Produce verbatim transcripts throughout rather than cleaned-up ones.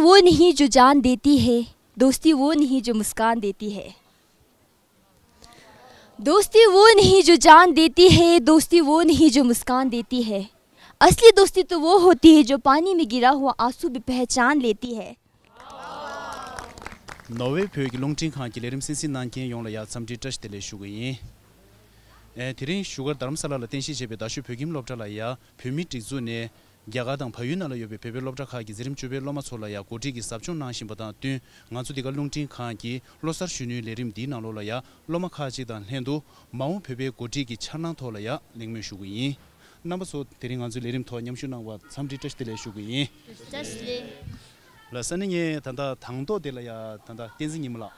वो नहीं जो जान देती है, दोस्ती वो नहीं जो मुस्कान देती है। दोस्ती वो नहीं जो जान देती है, दोस्ती वो नहीं जो मुस्कान देती है। असली दोस्ती तो वो होती है जो पानी में गिरा हुआ आंसू भी पहचान लेती है। ནོར་ཝེ་བོད་ཀྱི་རླུང་འཕྲིན་ཁང་གི་ལས་རིམ་གསན་གཟིགས་གནང་མཁན་ཡོངས་ལ་ཡ་འཚམས་འདྲི་བཀྲ་ཤིས་བདེ་ལེགས་ཞུ་གི་ཡིན། ཨེ་དེ་རིང་བཞུགས་སྒར་རྡ་རམ་ས་ལ་ལ་རྟེན་གཞི་བྱས་པའི་རྡ་ཤོད་བོད་ཁྱིམ་སློབ་གྲྭ་ལ་ཡ་བོད་མིའི་སྒྲིག་འཛུགས་ནས་རྒྱ་གར་དང་བལ་ཡུལ་ནང་ལ་ཡོད་པའི་བོད་པའི་སློབ་གྲྭ་ཁག་གི་འཛིན་རིམ་བཅུ་པའི་སློབ་མ་ཚོ་ལ་ཡ་གོ་སྒྲིག་གི་ཟབ་སྦྱོང་གནང་བཞིན་པ་དང་བསྟུན། ང་ཚོ་འདི་ག་རླུང་འཕྲིན་ཁང་གི་ལོ་གསར་གཞོན་ནུའི་ལས་རིམ་འདིའི་ནང་ལོགས་ལ་ཡ་སློབ་མ་ཁག་ཅིག་དང་ལྷན་དུ་མ་འོངས་བོད་པའི་འགོ་ཁྲིད་ཀྱི་འཆར་སྣང་ཐོག་ལ་ཡ་གླེང་མོལ་ཞུ་གི་ཡིན། རྣམ་པ་ཚོ་དེ་རིང་ང་ཚོའི་ལས་རིམ་ཐོག་མཉམ་ཞུགས་གནང་བར་འཚམས་འདྲི་བཀྲ་ཤིས་བདེ་ལེགས་ཞུ་གི་ཡིན། བཀྲ་ཤིས་བདེ་ལེགས། ལགས་སོ། ཨ་ནི་ངས་ད་ལྟ་དང་ཐོག་དེ་ལ་ཡ་ད་ལྟ་བསྟན་འཛིན་ཉི་མ་ལགས།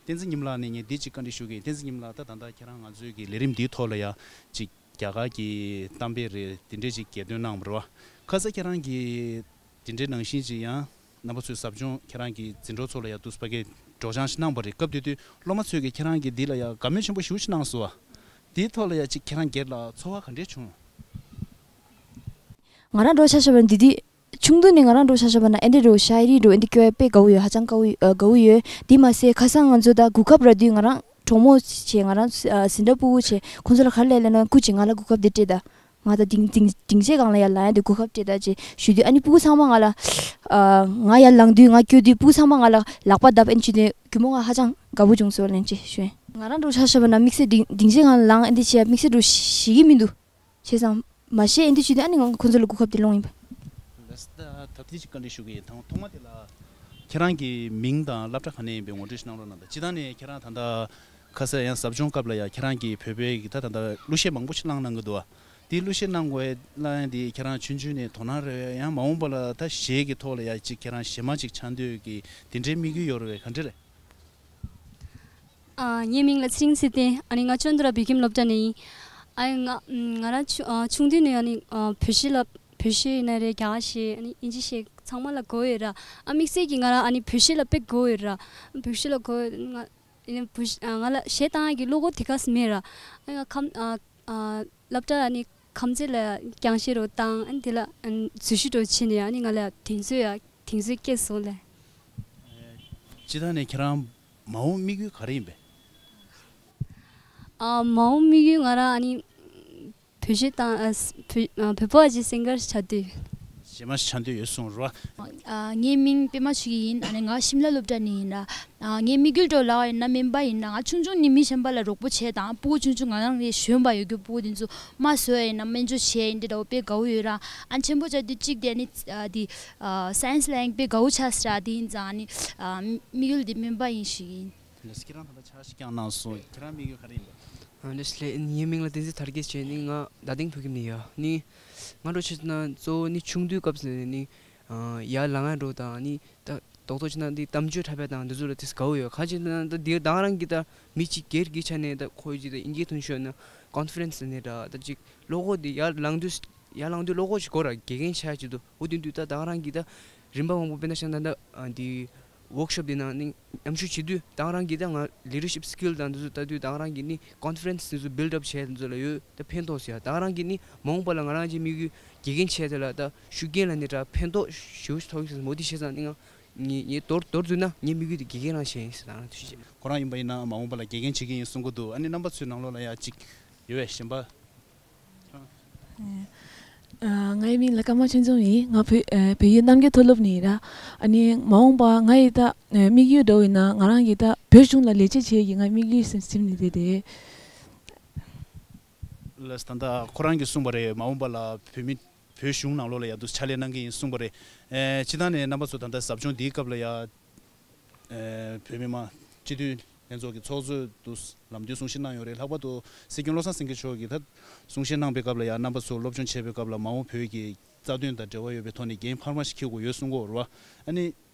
བསྟན་འཛིན་ཉི་མ་ལགས་ནས་ངས་འདི་གཅིག་བཀའ་འདྲི་ཞུ་གི་ཡིན། བསྟན་འཛིན་ཉི་མ་ལགས། ད་ད་ལྟ་ཁྱེད་རང་ང་ཚོའི་གི་ལས་རིམ་འདིའི་ཐོག་ལ་ཡ་གཅིག་རྒྱ་གར་གྱི་གཏམ་དཔེ་རེད། དེ་འདྲས་ཅིག་གྱེར་འདོན་གནང་བ་རེད་བ། ཁ་ས་ཁྱེད་རང་གིས་དེ་འདྲའི་ནང་བཞིན་ཅིག་ཡང་རྣམ་པ་ཚོའི་ཟབ་སྦྱོང་ཁྱེད་རང་གི་འཛིན་གྲོགས་ཚོ་ལ་ཡང་དུས་ཕ་གིའི་སྒྲོག་སྦྱང་ཞིག་གནང་བ་རེད། སྐབས་དེ་དུས་སློབ་མ་ཚོས་ཀྱིས་ཁྱེད་རང་གི་འདི་ལ་ཡང་དགའ་མོས་ཆེན་པོ་ཞེ་པོ་ཅིག་གནང་སོང་བ། དེའི་ཐོག་ལ་ཡང་ཅིག་ཁྱེད་རང་སྒེར་ལ་ཚོར་བ་ག་འདྲས་བྱུང་། ང་རང་འགྲོ་ཆ་ཤ་བ་འདི་དུས་ཆུང་དུས་ནས་ང་རང་འགྲོ་ཆ་ཤ་བ་ན་ཨེ་འདྲས་འགྲོ་ཤ་ཡི་རི་འགྲོ་ཨེ་འདྲས་སྐྱོ་བའི་དཔེ་དགའ་བོ་ཡོད། ཧ་ཅང་དགའ་བོ་ཨ་དགའ་བོ་ཡོད། དེ་མ་ཟད་ཁ་སང་ང་ཚོ་ད་གོ་སྐབས་རག་དུས་ང་རང་གྲོགས་མོ་བྱས་ང་རང་ཨ་འཛིན་གྲྭ་སྤུ་གུ་བྱས་ཁོང་ཚོ་ལ་ག་རེ་ལབ་ལབ་ན་སྐུ་མཁྱེན་ང་ལ་གོ་སྐབས་འདི་སྤྲད་ད། ང་ད་སྡིངས་སྡིངས་སྡིངས་ཆའི་སྒང་ལ་ཡར་ལངས་ཡ་དེ་གོ་སྐབས་སྤྲད་ད་ཅེས་ཞུས་དུས་ཨ་ནི་སྤུ་གུ་ཚང་མ་ང་ལ་ཨ་ང་ཡར་ལངས་དུས་ང་སྐྱོད་དུས་སྤུ་གུ་ཚང་མ་ང་ལ་ལག་པ་བརྡབས། ཨ་ནི་བྱས་དུས་རྒྱུ་མོ་ང་ཧ་ཅང་དགའ་པོ་བྱུང་སོང་ལན་ཅེས་ཞུས། ང་རང་འགྲོ་ཆ་ཤ་བ་ན་དམིགས་བསལ་སྡིངས་སྡིངས་ཆའི་སྒང་ལ་ལངས་ཨ་འདི་བྱས་དམིགས་བསལ་འགྲོ་ཤེས་ཀྱི་མི་འདུག་བྱས་ཙང་མ་ཤེས། ཨེ་འདི་བྱེད་དུས་ཨ་ནི་ང་ཁོང་ཚོ་ལ་གོ་སྐབས་དེ་སློང་ཡིན་པ། ལགས་སོ། ད་ཐབས་ཤེས་ཅིག་བཀའ་འདྲི་ཞུ་གི་ཡིན། ཐོག་ཐོག་མ་དེ་ལ་ཁྱེད་རང་གི་མིང་དང་སློབ་གྲྭ་ག་ནས་ཡིན་པའི་ངོ་སྤྲོད་ཞིག་གནང་རོགས་གནང་དང་། སྤྱིར་བཏང་ནས་ཁྱེད་རང་ད་ལྟ་ཁ་སང་ཡང་ཟབ་སྦྱོང་སྐབས་ལ་ཡང་ཁྱེད་རང་གིས་བོད་པའི་གི་ད་ད་ལྟ་གླུ་གཞས་མང་པོ་ཞིག་བླངས་གནང་གི་འདུག་བ། དེ་གླུ་གཞས་གནང་དགོས་བླངས་ཡང་དེ་ཁྱེད་རང་ཆུང་ཆུང་ནས་དོ་སྣང་རེད། ཡང་མ་འོངས་པ་ལ་ད་གཞས་ཀྱི་ཐོག་ལ་ཡང་ཅིག་ཁྱེད་རང་གཞས་མ་ཅིག་ཆགས་འདོད་ཀྱི་དེ་འདྲའི་དམིགས་ཡུལ་ཡོད་རེད་པས། ག་འདྲ་རེད། ཨ། ངའི་མིང་ལ་ཚེ་རིང་ཚེ་བརྟན། ཨ་ནི་ང་ཅོན་ཏུ་ར་བོད་ཁྱིམ་སློབ་གྲྭ་ནས་ཡིན། ཨ་ནི་ང་ང་རང་ཆུ་ཨ་ཆུང་དུས་ནས་ཨ་ནི་ཨ་བོད་གཞས་ལ་བོད་གཞས་ཡིན་ན་རེད། རྒྱ་གར་གཞས། ཨ་ནི་ཨིན་ཇི་གཞས་ཚང་མ་ལ་མགོ་ཡོད་ར། ཨ་དམིགས་བསལ་གྱིས་ང་རང་ཨ་ནི་བོད་གཞས་ལ་དཔེ་མགོ་ཡོད་ར། བོད་གཞས་ལ་མགོ་ཡོད། ང་ཨ་ནི་བོད་གཞས་ཨ་ང་ལ་གཞས་བཏང་ཡག་གི་བློ་ཁོག་དེ་ག་ཙམ་མེད་ར། ཨ་ནི་ང་ཁམས་ཨ་ཨ་སློབ་གྲྭ་ཨ་ནི་ཁམས་ཚན་ལ་རྐྱང་གཞས་རུ་བཏང་། ཨ་ནི་དེ་ལ་ཨ་ནི་འཛུལ་ཞུགས་རུ་བྱས་ནས་ཨ་ནི་ང་ལ་གདེང་ཚོད་ཡ་གདེང་ཚོད་སྐྱེས་སོང་ལགས། སྤྱིར་བཏང་ནས་ཁྱེད་རང་མ་འོངས་དམིགས་ཡུལ་ག་རེ་ཡིན་པས། ཨ་མ་འོངས་དམིགས་ཡུལ་ང་རང་ཨ་ནི་བོད་གཞས་དང་ཨ་བོད་ཨ་བོད་པ་ཨ་ཅེ་སིང་གར་ཆགས་འདོད། གཞས་མ་ཞིག་ཆགས་འདོད་ཡོད་གསུངས་རོགས། ཨ་ངའི་མིང་པད་མ་ཆོས་སྐྱིད་ཡིན། ཨ་ནི་ང་ཤིམ་ལ་སློབ་གྲྭ་ནས་ཡིན་ར། ཨ་ངའི་དམིགས་ཡུལ་འདྲ་བོ་ལབ་པ་ཡིན་ན་སྨན་པ་ཡིན་ར། ང་ཆུང་ཆུང་ནས་མི་གཞན་པ་ལ་རོགས་པ་བྱས་དང་སྤུ་གུ་ཆུང་ཆུང་ང་རང་ལས་གཞོན་པ་ཡོད་རྒྱུ་སྤུ་གུ་དེ་ཚོ་མ་བཟོ་ཡ་ཡིན་ན་སྨན་བཅོས་བྱས་ཡིན་འདི་འདྲ་བོ་དཔེ་དགའ་བོ་ཡོད་ར། ཨ་ཆེན་པོ་ཆགས་དུས་གཅིག་དེ་ཨ་ནི་ཨ་དེ་ཨ་སའེན་སི་ལ་ཡང་དཔེ་དགའ་བོ་ཆགས་སི་ར། དེ་ཡིན་ཙང་ཨ་ནི་ཨ་དམིགས་ཡུལ་དེ་སྨན་པ་ཡིན་ཞིག་ཡིན། ལགས་སོ། ཁྱེད་རང་ད་ལྟ་ཕྱག་ཞིག་བརྐྱངས་གནང་སོང་། ཁྱེད་རང་དམིགས་ཡུལ་ག་རེ་ཡིན་པ། ཨ་ལགས་སོ་ལགས། ངའི་མིང་ལ་བསྟན་འཛིན་དར་རྒྱས་བྱས། ནི་ང་རྡ་སྟེང་བོད་ཁྱིམ་ནས་ཡོད། ནི་ང་འགྲོ་ཆེ་ན་གཙོ་བོ་ནི་ཆུང་དུས་སྐབས་སུ་ནི་ཨ་ཡར་ལངས་ཡ་འགྲོ་དང་ནི་ད་རྡོག་རྡོག་བྱས་ན་འདི་གཏམ་བརྗོད་འཁྲབ་ཡ་དང་འདི་ཚོ་ལ་ཏིས་དགའ་བོ་ཡོད། ག་ཅི་ན་ད་འདི་ད་ག་རང་གི་ད་མི་གཅིག་སྒེར་གྱི་ཆ་ནས་ད་ཁོ་ཅིག་ད་དབྱིན་ཇིའི་ཐོག་ནས་ཤོད་ན་ཀོན་ཕ་རེན་སི་ནས་ད་ད་ཅིག་བློ་ཁོག་འདི་ཡར་ལངས་དུས་ཡར་ལངས་དུས་བློ་ཁོག་ཅིག་དགོས་ར། དགེ་རྒན་ཆགས་ཅིག་འདུག་འོ་དེ་དུས་ད་ད་ག་རང་གི་ད་རིམ་པ་མང་པོ་དཔེར་ན་བཞག་ན་ད་ཨ་འདི་ཝོག་ཤོབ་དེ་ནང་ནི་མཉམ་ཞུགས་བྱེད་དུས་ད་ག་རང་གི་ད་ང་ལི་ཌར་ཤིབ་སི་ཀིལ་དང་འདི་ཚོ་ལྟ་དུས་ད་ག་རང་གི་ནི་ཀོན་ཕ་རེན་སི་འདི་ཚོ་བིལ་ཌི་ཨབ་བྱས་འདི་ཚོ་ལ་ཡོད་ད་ཕན་ཐོགས་སོ་ཡ། ད་ག་རང་གི་ནི་མ་འོངས་པ་ལ་ང་རང་གི་དམིགས་ཡུལ་དགེ་རྒན་བྱས་དེ་ལ་ད་ཤུགས་རྐྱེན་ལ་ནི་ད་ཕན་ཐོགས་ཞེ་པོ་ཞིག་ཐོགས་ཡོད་ཟེར། མོ་དེ་བྱས་ཙང་ནི་ང་ངའི་ངའི་མདོར་མདོར་བསྡུས་ན་ངའི་དམིགས་ཡུལ་དེ་དགེ་རྒན་རང་བྱས་ཡིན་ཟེར། ད་ག་རང་དུ་ཞིག་བྱས། ཁོ་རང་ཡིན་པ་ཡིན་ན་མ་འོངས་པ་ལ་དགེ་རྒན་བྱེད་ཀྱི་ཡིན་གསུང་གི་འདུག་ཨ་ནི་རྣམ་པ་ཚོའི་ནང་ལོགས་ལ་ཡ་གཅིག་ཡོད་པས་གཞན་པ། ཨ་ངའི་མིང་ལ་ཀརྨ་ཆོས་འཛོམས་ཡིན། ང་བོད་ཨ་བལ་ཡུལ་རྣམ་རྒྱལ་མཐོ་སློབ་ནས་ཡིན་ར། ཨ་ནི་མ་འོངས་པ་ང་ཡི་ད་ཨ་དམིགས་ཡུལ་འདྲ་བོ་ཡིན་ན་ང་རང་གི་ད་བོད་གཞུང་ལ་ལས་བྱེད་བྱེད་ཀྱི་ང་དམིགས་ཡུལ་སེམས་སེམས་ནས་དེ་དེ། ལགས་སོ། ད་ལྟ་ཁོ་རང་གིས་གསུངས་པ་རེད། མ་འོངས་པ་ལ་བོད་མི་བོད་གཞུང་ནང་ལོགས་ལ་ཡ་དུ་ཕྱག་ལས་གནང་གི་ཡིན་གསུངས་པ་རེད། ཨེ་སྤྱིར་བཏང་ནས་རྣམ་པ་ཚོ་ད་ལྟ་ཟབ་སྦྱོང་འདིའི་སྐབས་ལ་ཡ། ཨེ་བོད་མི་མང་སྤྱི་འཐུས་ལྷན་ཚོགས་ཀྱི་ཚོགས་གཙོས་དུ་ལམ་སྟོན་གསུང་བཤད་གནང་ཡོད་རེད། ལྷག་པར་དུ་སྲིད་སྐྱོང་བློ་བཟང་སེང་གེ་མཆོག་གིས་ད་གསུང་བཤད་གནང་པའི་སྐབས་ལ་ཡང་རྣམ་པ་ཚོ་སློབ་སྦྱོང་བྱེད་པའི་སྐབས་ལ་མ་འོངས་བོད་ཀྱི་རྩ་དོན་དང་འབྲེལ་བ་ཡོད་པའི་ཐོག་ནས་འགན་འཕར་མ་ཞིག་འཁྱེར་དགོས་ཡོད་གསུང་གི་ཡོད་རེད་བ། ཨ་ནི་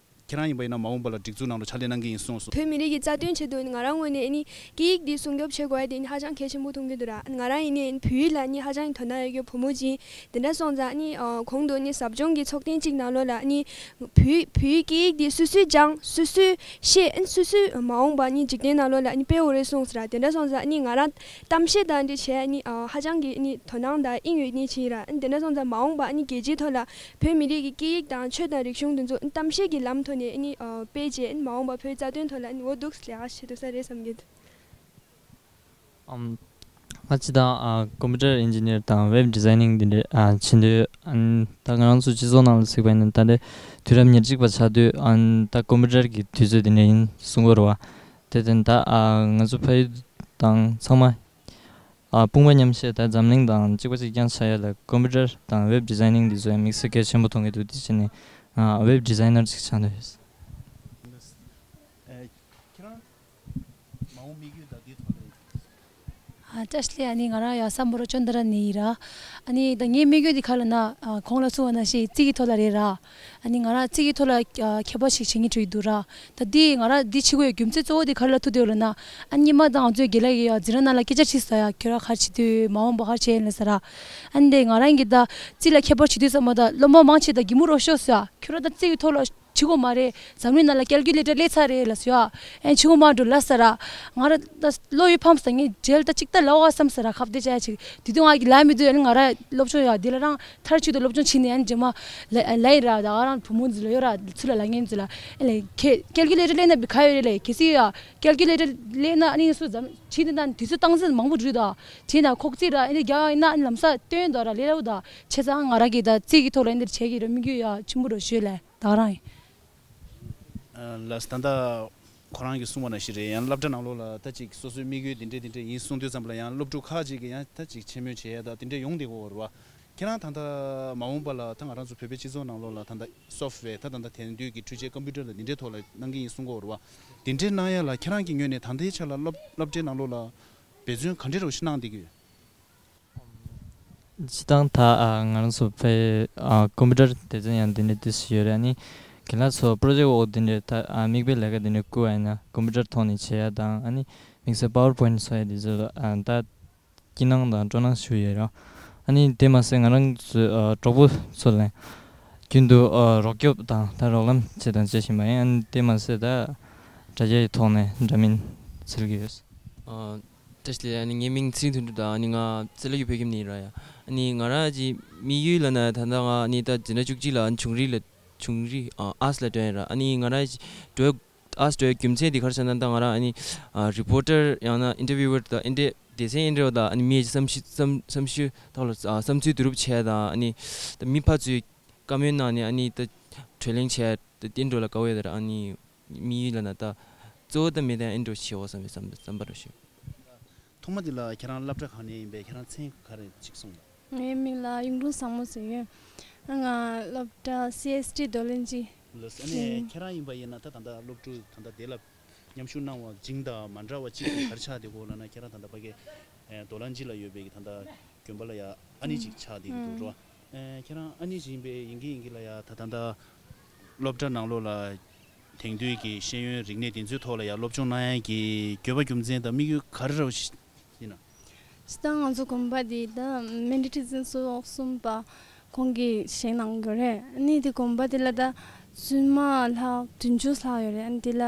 ཁྱེད་རང་ཡིན་པ་ཡིན་ན་མ་འོངས་པ་ལ་སྒྲིག་འཛུགས་ནང་ལ་ཕྱག་ལས་གནང་གི་ཡིན་གསུངས་སོང་། བོད་མི་རིགས་ཀྱི་རྩ་དོན་ཆེད་དུ་ང་རང་ངོས་ནས་ཨ་ནི་སྐད་ཡིག་འདི་སྲུང་སྐྱོབ་བྱེད་དགོས་ཡ་དེ་ཨ་ནི་ཧ་ཅང་གལ་ཆེན་པོ་མཐོང་གི་འདུག་ར། ང་རང་ཡིན་ནའི་ཨ་ནི་བོད་ཡིག་ལ་ཨ་ནི་ཧ་ཅང་དོ་སྣང་ཡོད་རྒྱུ་བུ་མོ་ཅིག་དེ་འདྲ་སོང་ཙང་ཨ་ནི་ཨ་གོང་དུ་ཨ་ནི་ཟབ་སྦྱོང་གི་ཚོགས་ཐེངས་གཅིག་ནང་ལོགས་ལ་ཨ་ནི་བོད་བོད་ཡིག་སྐད་ཡིག་དེ་སོ་སོས་སྦྱངས་སོ་སོས་ཤེས། ཨ་ནི་སོ་སོས་མ་འོངས་པ་ཨ་ནི་འཇིག་རྟེན་ནང་ལོགས་ལ་ཨ་ནི་སྤེལ་དགོས་རེད་གསུངས་ཟེར་ར། དེ་འདྲ་སོང་ཙང་ཨ་ནི་ང་རང་གཏམ་བཤད་དང་འདི་བྱས་ཨ་ནི་ཨ་ཧ་ཅང་གི་ཨ་ནི་དོ་སྣང་དང་དབྱིངས་ཡོད་ནི་ཅིག་ཡིན་ར། ཨ་ནི་དེ་འདྲ་སོང་ཙང་མ་འོངས་པ་ཨ་ནི་རྒྱལ་སྤྱིའི་ཐོག་ལ་བོད་མི་རིགས་ཀྱི་སྐད་ཡིག་དང་ཆོས་དང་རིག་གཞུང་དེ་ཚོ་ཨ་ནི་གཏམ་བཤད་ཀྱི་ལམ་ཐོག་ ནས་ཨ་ནི་ཨ་དཔེ་བྱས་ཨ་ནི་མ་འོངས་པ་བོད་རྩ་དོན་ཐོག་ལ་ཨ་ནི་འོ་འདུག་ལས་ཀ་བྱེད་ཐུབ་ས་རེད་བསམ་གྱི་འདུག་ཨམ། ང་སྤྱི་བཏང་ཨ་ཀམ་པུ་ཊར་ཨིན་ཇི་ནི་ཡར་དང་ཝེབ་ཌི་ཛའི་ནིང་འདི་འདྲ་ཨ་བྱེད་འདོད། ཨ་ནི་ད་ང་རང་ཚོ་སྤྱི་ཚོགས་ནང་ལ་གཟིགས་པ་ཡིན་ན་ད་ལྟ་དུས་རབས་ཉེར་གཅིག་པ་ཆགས་དུས་ཨ་ནི་ད་ཀམ་པུ་ཊར་གྱི་དུས་ཚོད་འདི་འདྲ་ཡིན་གསུང་གི་རེད་བ། དེ་དོན་ད་ཨ་ང་ཚོ་ཕ་ཡུལ་དང་ཚང་མ་ཨ་དཔུང་པ་མཉམ་གཤིབ་ད་འཛམ་གླིང་དང་གཅིག་པ་གཅིག་རྐྱང་ཆགས་ཡ་ལ་ཀམ་པུ་ཊར་དང་ཝེབ་ཌི་ཛའི་ནིང་འདི་ཚོ་ཡང་དམིགས་བསལ་གལ་ཆེན་པོ་མཐོང་གི་འདུག་དེ་བྱས་ནས་ང་ཝེབ་ཌི་ཛའི་ནར་ཅིག་ཆགས་འདོད་ཡོད། ཨེ། ཁྱེད་རང་མ་འོངས་དམིགས་ཡུལ་དང་དེའི་ཐོག་ལ། ཨ་བཀྲ་ཤིས་བདེ་ལེགས། ཨ་ནི་ང་རང་ཡ་སམ་བྷོ་ཊ་ཅོན་ཏ་ར་ནས་ཡིན་ར། ཨ་ནི་ད་ངའི་དམིགས་ཡུལ་འདི་ག་ལ་ན་ཨ་གོང་ལ་གསུངས་པ་ནང་བཞིན་རྩིས་ཀྱི་ཐོག་ལ་རེད་ར། ཨ་ནི་ང་རང་རྩིས་ཀྱི་ཐོག་ལ་ཨ་མཁས་པ་ཞིག་བྱེད་སྙིང་བྲོ་ཡི་འདུག་ར། ད་འདི་ང་རང་འདི་བྱེད་དགོས་ཡ་རྒྱུ་མཚན་གཙོ་བོ་འདི་ག་ལ་ཐུག་བསྡད་ཡོད་ལབ་ན། ཨ་ནི་སྔོན་མ་ད་ང་ཚོའི་དགེ་ལགས་ཀྱིས་ཡ་འཛིན་གྲྭ་ནང་ལ་སྐད་ཆ་དྲིས་སོང་ཡ། ཁྱོད་རང་ག་རེ་བྱེད་འདོད་ཡོད། མ་འོངས་པ་ག་རེ་བྱེད་ཡིན་ལབ་ས་ར། ཨ་ནི་དེ་ང་རང་གིས་ད་རྩིས་ལ་མཁས་པ་བྱེད་དུས་ཙམ་པ་ད་སློབ་མ་མང་ཆེ་ད་གད་མོ་རོ་ཤོར་སོང་ཡ། ཁྱོད་རང་ད་རྩིས་ཀྱི་ཐོག་ལ་བྱེད་དགོས་མ་རེད། འཛམ་གླིང་ནང་ལ་ཀལ་ཀུ་ལེ་ཊར་སླེབས་ཚར་རེད་ལབ་སོང་ཡ། ཨེ་བྱེད་དགོས་མ་འགྲོ་ལབ་ས་ར། ང་རང་ད་བློ་ཡིད་ཕམ་སོང་། ངས་འབྲེལ་ད་ཅིག་ད་ལབ་དགོས་བསམ་ས་ར། ཁ་བརྡ་བྱ་ཡ་ཅིག་དེ་དུས་ང་གིས་ལབ་མི་འདོད། ཨ་ནི་ང་རང་སློབ་སྦྱོང་ཡ་འདི་ལ་རང་མཐར་གཅིག་ཏུ་སློབ་སྦྱོང་བྱས་ནས་ཨ་ནི་རྗེས་མ་ལ་ལ་ཡིན་ར། ད་ང་རང་བུ་མོ་ཚོ་ལ་ཡོད་ར། ཚུར་ལ་ལབ་མཁན་ཚོ་ལ་ཨེ་ལས་ཁྱེད་ཀལ་ཀུ་ལེ་ཊར་སླེབས་ན་ག་ཡོད་རེད་ལས། གལ་སྲིད་ཡ་ཀལ་ཀུ་ལེ་ཊར་སླེབས་ན་ཨ་ནི་སུ་འཛམ་བྱས་ནས་ད་དུས་ཚོད་སྟངས་འཛིན་མང་པོ་འགྲོ་ད། བྱས་ན་ཁོག་རྩིས་ར་ཨེ་འདི་རྒྱག་ཡིན་ན་ཨ་ནི་ལམ་སང་སྟོན་ད་ར་ལས་སླ་པོ་ད། བྱས་ཙང་ང་རང་གིས་ད་རྩིས་ཀྱི་ཐོག་ལ་ཨེ་འདིར་བྱེད་ཀྱི་རེད། དམིགས་ཡུལ་ཡ་ཆེན་པོ་རུ་ཞུས་ལས་ད་ག་རང་ཡིན། ལགས་ད་ལྟ་ཁོ་རང་གིས་གསུངས་པ་ནང་བཞིན་རེད། ཡང་སློབ་གྲྭ་ནང་ལོགས་ལ་ད་ཅིག་སོ་སོའི་དམིགས་ཡུལ་འདི་འདྲས་འདི་འདྲས་ཡིན་གསུངས་དུས་ཙམ་པ་ལ་ཡང་སློབ་ཕྲུག་ཁག་ཅིག་གིས་ཡང་ད་ཅིག་མཆན་སྨོད་བྱེད་ཡ་ད་དེ་འདྲས་ཡོང་བསྡད་ཀྱི་ཡོད་རེད་བ། ཁྱེད་རང་ད་ལྟ་མ་འོངས་པ་ལ་ད་ང་རང་ཚོ་བོད་པའི་སྤྱི་ཚོགས་ནང་ལོགས་ལ་ད་ལྟ་སོབ་ཝེར་ད་ད་ལྟ་དེང་དུས་ཀྱི་འཕྲུལ་ཆས་ཀམ་པུ་ཊར་ལ་འདི་འདྲའི་ཐོག་ལ་གནང་གི་ཡིན་གསུང་གི་ཡོད་རེད་བ། འདི་འདྲའི་གནང་ཡ་ལ་ཁྱེད་རང་གི་ངོས་ནས་ད་ལྟའི་ཆ་ལ་སློབ་སློབ་གྲྭའི་ནང་ལོགས་ལ་འབད་བརྩོན་ག་འདྲས་རོགས་ཞིག་གནང་བསྡད་ཀྱི་ཡོད། སྤྱིར་བཏང་ད་ཨ་ང་རང་ཚོ་ཕའི་ཨ་ཀམ་པུ་ཊར་སྡེ་ཚན་ཡང་འདི་འདྲའི་ཏོག་ཙམ་ཡོད་རེད། ཨ་ནི་རྒན་ལགས་ཚོ་པྲོ་ཇེག་འོག་འདི་འདྲའི་ད་ཨ་མིག་དཔེ་ལས་ཀ་འདི་འདྲའི་བསྐུར་བ་ཡིན་ན་ཀམ་པུ་ཊར་ཐོག་ནས་བྱེད་ཡ་དང་ཨ་ནི་དམིགས་བསལ་པ་ཝར་པོ་ཡིན་ཊི་སོགས་ཡ་འདི་ཚོ་ལ་ཨ་ད་སྐྱིད་སྣང་དང་སྤྲོ་སྣང་ཞིག་ཡོད་རེད། ཨ་ནི་དེ་མ་ཟད་ང་རང་ཚོའི་ཨ་གྲོགས་པོ་ཚོ་ལ་རྒྱུན་དུ་ཨ་རོགས་སྐྱོབ་དང་ད་རོགས་ལམ་བྱས་དང་བྱེད་བཞིན་པ་ཡིན། ཨ་ནི་དེ་མ་ཟད་ད་དྲ་རྒྱའི་ཐོག་ནས་འདྲ་མིན་འཚོལ་གྱི་ཡོད། ཨ། བཀྲ་ཤིས་བདེ་ལེགས། ཨ་ནི་ངའི་མིང་ཚེ་རིང་དོན་གྲུབ་དང་ཨ་ནི་ང་རྩ་ལ་ཡུལ་བོད་ཁྱིམ་ནས་ཡིན་ར་ཡ། ཨ་ནི་ང་རང་གི་དམིགས་ཡུལ་ལབ་ན་ད་ལྟ་ང་ཨ་ནི་ད་འཛིན་གྲྭ་བཅུ་གཅིག་ལ་ཨ་ནི་ཆུང་རིགས་ལ་ཆུང་རིགས་ཨ་ཨར་ཊི་སི་ལ་འགྲོ་ཡིན་ར། ཨ་ནི་ང་རང་འགྲོ་ཨར་ཊི་སི་འགྲོ་རྒྱུ་མཚན་དེ་ག་རེ་ཟེར་ན་ད་ང་རང་ཨ་ནི་ཨ་རི་པོ་ཊར་ཡང་ན་ཨིན་ཊར་བིའུ་ཨར་དང་ཨེ་འདྲས་སྡེ་ཚན་ཨེ་འདྲས་པ་དང་ཨ་ནི་མི་ཡི་བསམ་ཤེས་བསམ་བསམ་ཤེས་ཐོག་ལ་ཨ་བསམ་ཚུལ་བསྡུ་རུབ་བྱས་དང་ཨ་ནི་ད་མི་ཕར་ཚུར་བཀའ་མོལ་གནང་ནས་ཨ་ནི་ད་གྲོས་གླེང་བྱས་ད་ཨེ་འདྲས་ལ་དགའ་བོ་ཡོད་ད་ར། ཨ་ནི་དམིགས་ཡུལ་ལབ་ན་ད་གཙོ་བོ་ད་མི་དང་ཨེ་འདྲས་བྱེད་འོ་བསམ་པའི་བསམ་བསམ་པ་རུ་ཞུ། ཐོག་མ་དེ་ལ་ཁྱེད་རང་སློབ་གྲྭ་གང་ནས་ཡིན་པས། ཁྱེད་རང་མཚན་ག་རེ་ཅིག་གསུངས་དང་། ངའི་མིང་ལ་གཡུང་དྲུང་བཟང་མོ་ཟེར་ཡོད། ང་སློབ་གྲྭ་སི་ཨེས་ཊི་རྡོར་གླིང་སྤྱི། ལགས་སོ། ཨ་ནི་ཁྱེད་རང་ཡིན་པ་ཡིན་ན་ད་ད་ལྟ་སློབ་ཕྲུག་ད་ལྟ་དེ་ལ་མཉམ་ཞུགས་གནང་བ་སྦྱིན་བདག་མ་འདྲ་བ་གཅིག་གིས་ག་རེ་ཆགས་བསྡད་ཀྱི་ཡོད་ལབ་ན། ཁྱེད་རང་ད་ལྟ་ཕ་གི་རྡོར་གླིང་སྤྱི་ལ་ཡོད་པའི་གི་ད་ལྟ་དགོན་པ་ལ་ཡ་ཨ་ནི་ཅིག་ཆགས་བསྡད་ཀྱི་འདུག་རོ། ཨ་ཁྱེད་རང་ཨ་ནི་ཅིག་ཡིན་པས་ཡིན་གི་ཡིན་གི་ལ་ཡ་ད་ད་ལྟ་སློབ་གྲྭ་ནང་ལོགས་ལ་དེང་དུས་ཀྱི་ཤེས་ཡོན་རིག་གནས་དེ་ཚོའི་ཐོག་ལ་ཡང་སློབ་སྦྱོང་གནང་ཡག་གི་དགོས་པ་རྒྱུ་མཚན་དང་དམིགས་ཡུལ་ག་རེ་རེད་ཡིན་ན། སྤྱིར་བཏང་ང་ཚོ་དགོན་པ་འདི་ད་མན་ཌེ་ཊི་རི་ཛེན་སི་སོ་གསུམ་པ་ཁོང་གིས་བཞེངས་གནང་གི་རེད། ཨ་ནི་དེ་དགོན་པ་དེ་ལ་ད་བཙུན་མ་ལྷག་བདུན་ཅུ་ལྷག་ཡོད་རེད། ཨ་ནི་དེ་ལ་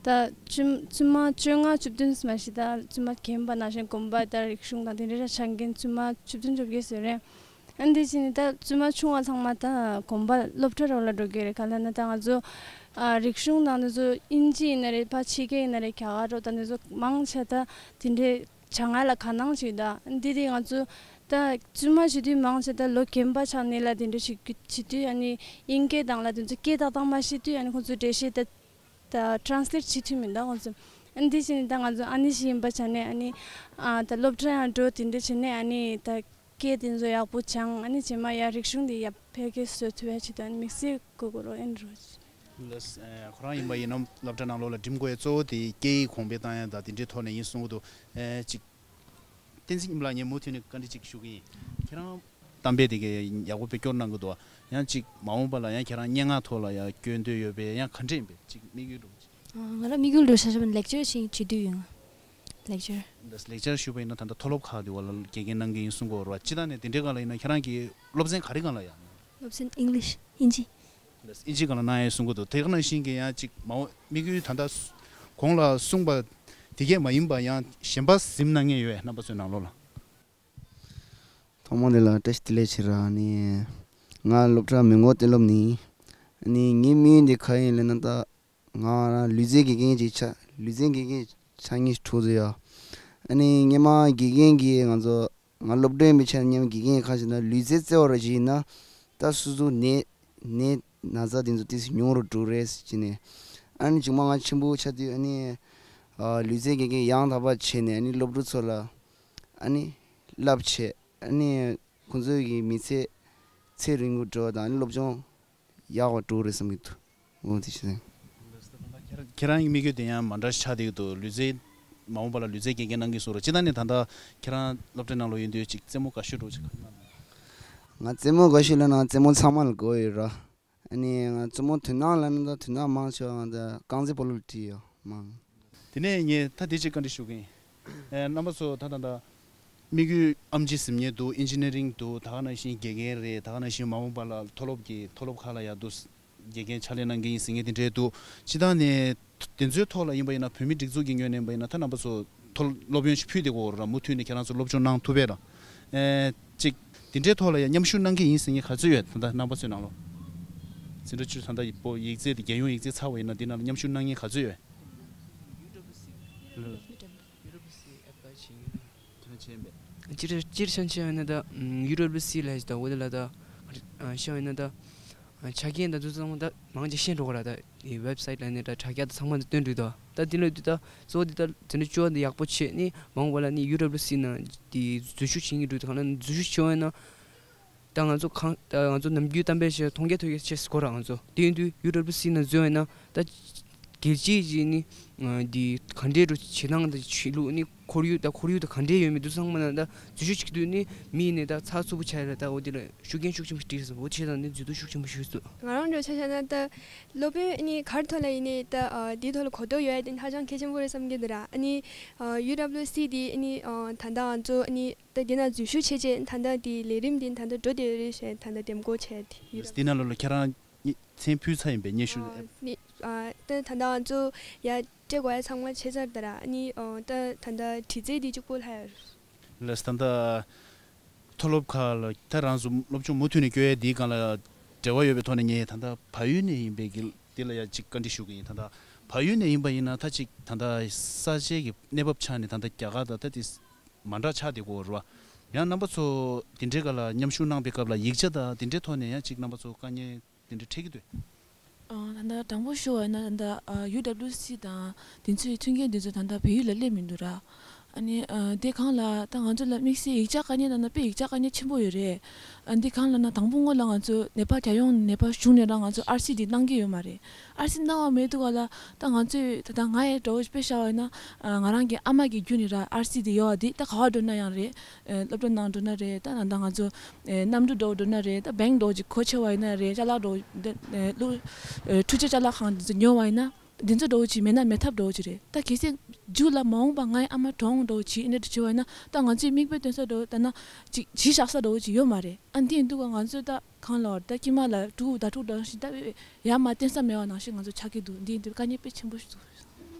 ད་བཙུན་བཙུན་མ་བཅོ་ལྔ་བཅུ་བདུན་མ་གཞི་ད་བཙུན་མ་རྒན་པ་ནང་བཞིན་དགོན་པ་ད་རིག་གཞུང་དང་དེ་འདྲའི་སྦྱང་མཁན་བཙུན་མ་བཅུ་བདུན་བཅོ་བརྒྱད་ཡོད་རེད། ཨ་འདི་བྱས་ནས་ད་བཙུན་མ་ཆུང་བ་ཚང་མ་ད་དགོན་པ་སློབ་གྲྭ་རོགས་ལ་འགྲོ་གི་རེད། ག་ལ་ན་ད་ང་ཚོ་ཨ་རིག་གཞུང་དང་འདི་ཚོ་དབྱིན་ཇི་ཡིན་ན་རེད། ཕ་ཕྱི་རྒྱལ་ཡིན་ན་རེད། རྒྱ་གར་རོགས་དང་འདི་ཚོ་མང་ཆེ་ད་དེ་འདྲའི་བྱ་ངན་ལ་དགའ་སྣང་ཞིག་ད་འདི་དེ་ང་ཚོ་ད་བཙུན་མ་བྱེད་དུས་མང་ཆེ་ད་ལོ་རྒན་པ་ཆགས་ནས་ལ་དེ་འདྲ་ཞིག་བྱེད་དུས་ཨ་ནི་དབྱིན་སྐད་དང་ལ་དེ་ཚོ་སྐད་ཏག་ཏག་མ་ཤེས་དུས་ཨ་ནི་ཁོང་ཚོ་འགྲེལ་བཤད་ད་ད་ཊ་རན་སི་ལེཊ་བྱེད་ཐུབ་མི་འདུག་ཁོང་ཚོ། ཨ་འདི་བྱས་ནས་ད་ང་ཚོ་ཨ་ནི་ཞིག་ཡིན་པ་ཆ་ནས་ཨ་ནི་ཨ་ད་སློབ་གྲྭ་ཡང་འགྲོ་དེ་འདྲ་བྱས་ནས་ཨ་ནི་ད། སྐད་དེ་ཚོ་ཡག་པོ་སྦྱང་། ཨ་ནི་རྗེས་མ་ཡར་རིག་གཞུང་འདི་ཡར་འཕེལ་རྒྱས་བཟོ་ཐུབ་ཡ་ཆེད་དུ་ཨ་ནི་དམིགས་བསལ་དགོས་དགོས་རོགས་ཨེ་འགྲོ། ལགས། ཁོ་རང་ཡིན་པ་ཡིན་ན་སློབ་གྲྭ་ནང་ལོགས་ལ་འགྲིམ་དགོས་ཡ་གཙོ་བོ་དེ་སྐད་ཡིག་གོང་འཕེལ་བཏང་ཡ་དང་དེ་འདྲའི་ཐོག་ནས་ཡིན་གསུང་གི་འདུག་ཨེ་ཅིག་བསྟན་འཛིན་ཉི་མ་ལགས་ངས་མུ་མཐུད་ནས་བཀའ་འདྲི་ཅིག་ཞུ་གི་ཡིན། ཁྱེད་རང་གཏམ་དཔེ་དེ་གའི་ཡག་པོ་དཔེ་སྐྱོར་གནང་གི་འདུག་ཡང་ཅིག་མ་འོངས་པ་ལ་ཡང་ཁྱེད་རང་སྙན་ངག་ཐོག་ལ་ཡང་བསྐྱོན་འདོད་ཡོད་པས་ཡང་ག་འདྲས་ཡིན་པས་ཅིག་དམིགས་ཡུལ་འདྲ་བོ་ཅིག་ང་རང་དམིགས་ཡུལ་འདྲ་བོ་ཆ་བཞག་ན་ལེག་ཅར་ཞིག་བྱེད་འདོད་ཡོད། ལེག་ཅར། ལེག་ཅར་ཞུ་བ་ཡིན་ན་ད་ལྟ་མཐོ་སློབ་ཁག་དེ་བ་ལ་དགེ་རྒན་གནང་གི་ཡིན་གསུང་གི་ཡོད་རེད་བ། སྤྱིར་བཏང་ནས་དེ་འདྲའི་སྒང་ལ་ཡིན་ན་ཁྱེད་རང་གི་སློབ་ཚན་ག་རེ་སྒང་ལ་ཡང་། སློབ་ཚན་ཨིང་ལིཤ་ཨིན་ཇི། ལགས། ཨིན་ཇི་སྒང་ལ་གནང་ཡས་གསུང་གི་འདུག་དེ་ག་ནང་བཞིན་གྱི་ཡང་ཅིག་མ་འོངས་དམིགས་ཡུལ་ད་ལྟ་གོང་ལ་གསུངས་པ་དེ་གས་མ་ཡིན་པ་ཡང་གཞན་པ་གཟིམ་གནང་མཁན་ཡོད་པས་རྣམ་པ་ཚོའི་ནང་ལོགས་ལ། ཐོག་མ་དེ་ལ་བཀྲ་ཤིས་བདེ་ལེགས་ཞུ་ར། ནི་ང་སློབ་གྲྭ་མི་ངོ་གཏན་སློབ་ནས་ ཨ་ནི་ངའི་དམིགས་ཡུལ་འདི་ག་ཡིན་ལབ་ན། ད་ང་རང་ལུས་རྩལ་དགེ་རྒན་ཅིག་ཆགས། ལུས་རྩལ་དགེ་རྒན་ཆགས་སྙིང་འདོད་ཡོད། ཨ་ནི་སྔོན་མ་དགེ་རྒན་གྱིས་ང་ཚོ། ང་སློབ་གྲྭའི་མི་ཆ་མཉམ་དགེ་རྒན་ཁ་ཞིག་ན་ལུས་རྩལ་རྩེ་བ་ར་ཞིག་ཡིན་ན། ད་སོ་སོ་ནད་ནད་ན་ཚ་དེ་ཚོ་ཏོག་ཙམ་ཉུང་རུ་འགྲོ་རེད་ཟེར་ནས། ཨ་ནི་མཇུག་མ་ང་ཆེན་པོ་ཆགས་དུས། ཨ་ནི་ཨ་ལུས་རྩལ་དགེ་རྒན་ཡང་དག་པ་བྱས་ནས། ཨ་ནི་སློབ་ཕྲུག་ཚོ་ལ་ཨ་ནི་བསླབ་བྱས། ཨ་ནི་ཁོང་ཚོའི་གི་མི་ཚེ་ཚེ་རིང་པོ་འགྲོ་བ་དང་། ཨ་ནི་སློབ་སྦྱོང་ཡག་པ་འགྲོ་རེད་བསམ་གྱི་འདུག་འོ་དེ་བྱས་ནས། ཁྱེད་རང་གི་དམིགས་ཡུལ་དེ་ཡང་མ་འདྲ་ཆགས་བསྡད་ཀྱི་འདུག་ལུས་རྩལ་མ་འོངས་པ་ལ་ལུས་རྩལ་དགེ་རྒན་གནང་གི་སོང་ར། སྤྱིར་བཏང་ནས་ད་ལྟ་ཁྱེད་རང་སློབ་གྲྭའི་ནང་ལོགས་ཡིན་དུས་ཅིག་རྩེད་མོ་དགའ་ཤོས་འདྲ་བོ་ཅིག་ག་རེ་གནང་། ང་རྩེད་མོ་དགའ་ཤོས་ལབ་ན་རྩེད་མོ་ཚང་མ་ལ་དགའ་ཡོད་ར། ཨ་ནི་ང་རྩེད་མོ་དོ་སྣང་ལབ་ན། ད་དོ་སྣང་མང་ཆེ་བ་ང་ད་རྐང་རྩེད་སྤོ་ལོ་ལ་བྲིས་ཡོད་མང་། དེ་ནས་ངས་ད་དེ་ཅིག་བཀའ་འདྲི་ཞུ་གི་ཡིན། ཨེ་རྣམ་པ་ཚོ་ད་ད་ད་དམིགས་ཡུལ་ཨེམ་ཆི་ཟེར་མཁན་འདུག་ཨིན་ཇི་ནི་རིང་འདུག་ད་ག་ནང་བཞིན་དགེ་རྒན་རེད། ད་ག་ནང་བཞིན་མ་འོངས་པ་ལ་མཐོ་སློབ་ཀྱི་མཐོ་སློབ་ཁག་ལ་ཡ་འདུག་དགེ་རྒན་ཕྱག་ལས་གནང་གི་ཡིན་ཟེར་མཁན་དེ་འདྲས་འདུག་སྤྱིར་བཏང་ནས་དེ་ཚོའི་ཐོག་ལ་ཡིན་པ་ཡིན་ན། བོད་མིའི་སྒྲིག་འཛུགས་ཀྱི་ངོས་ནས་ཡིན་པ་ཡིན་ན། ད་རྣམ་པ་ཚོ་མཐོ་སློབ་ཡོན་ཞིག་ཕུལ་བསྡད་ཀྱི་ཡོད་རེད་ར། མུ་མཐུད་ནས་ཁྱེད་རང་ཚོ་སློབ་སྦྱོང་གནང་ཐུབ་པ་ར། ཨེ་ཅིག་དེ་འདྲའི་ཐོག་ལ་ཡ་མཉམ་ཞུགས་གནང་གི་ཡིན་ཟེར་མཁན་ག་ཚོད་ཡོད། ད་ལྟ་རྣམ་པ་ཚོའི་ནང་ལོགས། འཛིན་གྲྭ་བཅུ་ད་ལྟ་ཡི་བོད་ཡིག་རྩལ་དེ་རྒྱལ་ཡོངས་ཡིག་རྩལ་ཚར་བ་ཡིན་ན། འདི་ནང་ལ་མཉམ་ཞུགས་གནང་མཁན་ག་ཚོད་ཡོད། ཁྱེད་རང་བྱས་མེད། སྤྱིར་སྤྱིར་བཤད་བྱས་ཡོད་ན་ད། ཡུ་ཌབ་ལིའུ་སི་ལབ་ཡ་ཞིག་ད། འོ་དེ་ལ་ད་ཨ་བཤད་ཡོད་ན་ད། ཨ་ཆ་རྐྱེན་དང་དེ་ཚོ་ཚང་མ་ད་མང་ཆེ་ཤེས་འགྲོ་གི་ར། ད་ཝེབ་སའིཊ་ལ་ནི་ད་དྲ་རྒྱ་དང་ཚང་མ་ད་སྟོན་འགྲོ་གི་འདུག་ད་དེ་ལ་དུས་ད་གཙོ་བོ་དེ་ད་འཛིན་གྲྭ་བཅུ་པ་འདི་ཡག་པོ་བྱས་ནས། མ་འོངས་པ་ལ་ནི་ཡུ་ཌབ་ལིའུ་སི་ནང་འདི་འཛུལ་ཞུགས་བྱེད་མཁན་འགྲོ་དུས། གང་ལ་ནི་འཛུལ་ཞུགས་བྱེད་འོས་ན། ད་ང་ཚོ་གང་ད་ང་ཚོ་ནམ་རྒྱུན་གཏམ་དཔེ་བཤད། མཐོང་རྒྱ་ཐོས་རྒྱ་ཆེ་ཟེར་གོ་ར་ང་ཚོ། དེ་ཡིན་དུས་ཡུ་ཌབ་ལིའུ་སི་ནང་འཛུལ་བ་ཡིན་ན། ད་རྒྱལ་སྤྱིའི་ཅིག་ནི་འདི་ག་འདྲའི་འགྲོ་བྱེད་སྟངས་དང་ཆོས་ལུགས་ནི་ཁོར་ཡུག་ད་ཁོར་ཡུག་ད་ག་འདྲའི་ཡོད་མེད་དུ་ཚང་མ་ན་ད་འཛུལ་ཞུགས་བྱེད་དུས་ནི་མི་ནི་ད་ཚགས་ཚུད་པོ་ཆགས་ཡ་ལ། ད་འོ་དེ་ལ་ཤུགས་རྐྱེན་ཤུགས་ཆེན་པོ་ཞིག་སྤྲད་སོང་། འོ་དེ་དང་ནི་འཛུལ་དུས་ཤུགས་ཆེན་པོ་ཞིག་སོང་། ང་རང་འདྲ་ཆ་བཞག་ན་ད་སློབ་དཔོན་ནི་ག་རེ་ཐོག་ལ་ཡིན་ནའི་ད་འདིའི་ཐོག་ལ་གོ་རྟོགས་ཡོད་ཡ་དེ་ཧ་ཅང་གལ་ཆེན་པོ་རེད་བསམ་གྱི་འདུག་ར། ཨ་ནི་ཡུ་ཌབ་ལིའུ་སི་དེ་ནི་ད་ལྟ་ང་ཚོ་ནི། ད་དེ་ན་འཛུལ་ཞུགས་བྱས་རྗེས་ད་ལྟ་དེའི་ལས་རིམ་དེ་ད་ལྟ་འགྲོ་བསྡད་ཡོད་རེད་ཞེས་ད་ལྟ་འདེམས་བསྐོ་བྱས་ཏེ་ཡོད། དེ་ནང་ལོགས་ལ་ཁྱེད་རང་མཚན་ཕུལ་ཚར་ཡིན་པས། སྙན་ཞུ། ཨ་ནི་ཨ་ད་ད་ལྟ་ང་ཚོ་ཡར་སྤྲད་དགོས་ཡ་ཚང་མ་བྱས་ཚར་ད་ར། ཨ་ནི་ཨ་ད་ད་ལྟ་དྲི་རྩད་དེ་གཅིག་པོ་ལྷག་ཡོད་རེད། ལགས་སོ། ད་ལྟ་མཐོ་སློབ་ཁག་ལ་ད་རང་ཚོ་སློབ་སྦྱོང་མུ་མཐུད་ནས་སྐྱོད་ཡ་འདིའི་སྒང་ལ་འབྲེལ་བ་ཡོད་པའི་ཐོག་ནས། ངས་ད་ལྟ་བལ་ཡུལ་ནས་ཡིན་པའི་གི་འདི་ལ་ཡ་གཅིག་བཀའ་འདྲི་ཞུ་གི་ཡིན། ད་ལྟ་བལ་ཡུལ་ནས་ཡིན་པ་ཡིན་ན། ད་ཅིག་ད་ལྟ་ས་ཆའི་གི་གནས་བབ་ཆ་ནས་ད་ལྟ་རྒྱ་གར་དང་ད་དེ་མ་འདྲ་ཆགས་བསྡད་ཀྱི་ཡོད་རེད་བ། ཡང་རྣམ་པ་ཚོ་དེ་འདྲའི་སྒང་ལ་མཉམ་ཞུགས་གནང་པའི་སྐབས་ལ་ཡིག་ཆ་དང་དེ་འདྲའི་ཐོག་ནས་ཡང་ཅིག་རྣམ་པ་ཚོ་དཀའ་ངལ་དེ་འདྲ་འཕྲད་ཀྱི་འདུག་ཨ་ད་ལྟ་དྲང་པོ་ཞུ་བ་ཡིན་ན། ད་ལྟ་ཨ་ཡུ་ཌབ་ལིའུ་སི་དང་དེ་ཚོའི་མཐུན་རྐྱེན་དེ་ཚོ་ད་ལྟ་བལ་ཡུལ་ལ་སླེབས་མི་འདུག་ར། ཨ་ནི་ཨ་དེ་སྒང་ལ་ད་ང་ཚོ་ལ་དམིགས་བསལ་ཡིག་ཆ་དཀའ་ངལ་ད་ལྟ་དཔེ་ཡིག་ཆ་དཀའ་ངལ་ཆེན་པོ་ཡོད་རེད། ཨ་འདི་སྒང་ལ་ན་དང་པོ་སྔོན་ལ་ང་ཚོ་ནེ་པ་རྒྱལ་ཡོངས་ནེ་པ་གཞུང་ནས་རང་ང་ཚོ་ཨར་སི་འདི་གནང་གི་ཡོད་མ་རེད། ཨར་སི་གནང་བ་མེད་དུས་སྒང་ལ་ད་ང་ཚོས་ད་ལྟ་ང་ཡི་འདྲ་བོ་དཔེ་བཞག་པ་ཡིན་ན། ཨ་ང་རང་གི་ཨ་མ་གི་བརྒྱུད་ནས་ར་ཨར་སི་འདི་ཡོད་པ་འདི་ད་ག་པར་འགྲོ་ན་ཡང་རེད། ཨ་སློབ་གྲྭ་ནང་འགྲོ་ན་རེད། ད་ད་ལྟ་ང་ཚོ་ཨ་གནམ་གྲུ་འདྲ་བོ་འགྲོ་ན་རེད། ད་བེང་འདྲ་བོ་ཅིག་གོ་ཆེ་བ་ཡིན་ན་རེད། ཅ་ལག་འདྲ་བོ་འདི་ཨ་གློག་ཨ་འཕྲུལ་ཆས་ཅ་ལག་ཁང་འདི་ཚོ་ཉོ་བ་ཡིན་ན། འདི་ཚོ་འདྲ་བོ་ཅིག་མེད་ན་མེད་ཐབས་འདྲ་བོ་ཅིག་རེད། ད་གལ་སྲིད་མཇུག་ལ་མ་འོངས་པ་ང་ཡི་ཨ་མ་གྲོངས་འདྲ་བོ་ཅིག་ཨེ་འདྲ་འདྲ་བྱེད་པ་ཡིན་ན། ད་ང་ཚོའི་མིག་དཔེ་སྟོན་ས་འདྲ་བོ་ད་ན་ཅིག་གཞི་བཞག་ས་འདྲ་བོ་ཅིག་ཡོད་མ་རེད། ཨ་འདི་ཡིན་དུས་ང་ཚོས་ད་གང་ལ་བར་ད་དཀྱིལ་མ་ལ་ཕྲུ་གུ་ཟླ་དྲུག་འདྲ་བོ་ཞིག་ད་ཡར་མར་བསྟན་ས་མེད་པ་ནང་བཞིན་ང་ཚོ་ཆགས་ཀྱི་འདུག་འདི་ཡིན་དུས་དཀའ་ངལ་དཔེ་ཆེན་པོ་ཞིག་འདུག་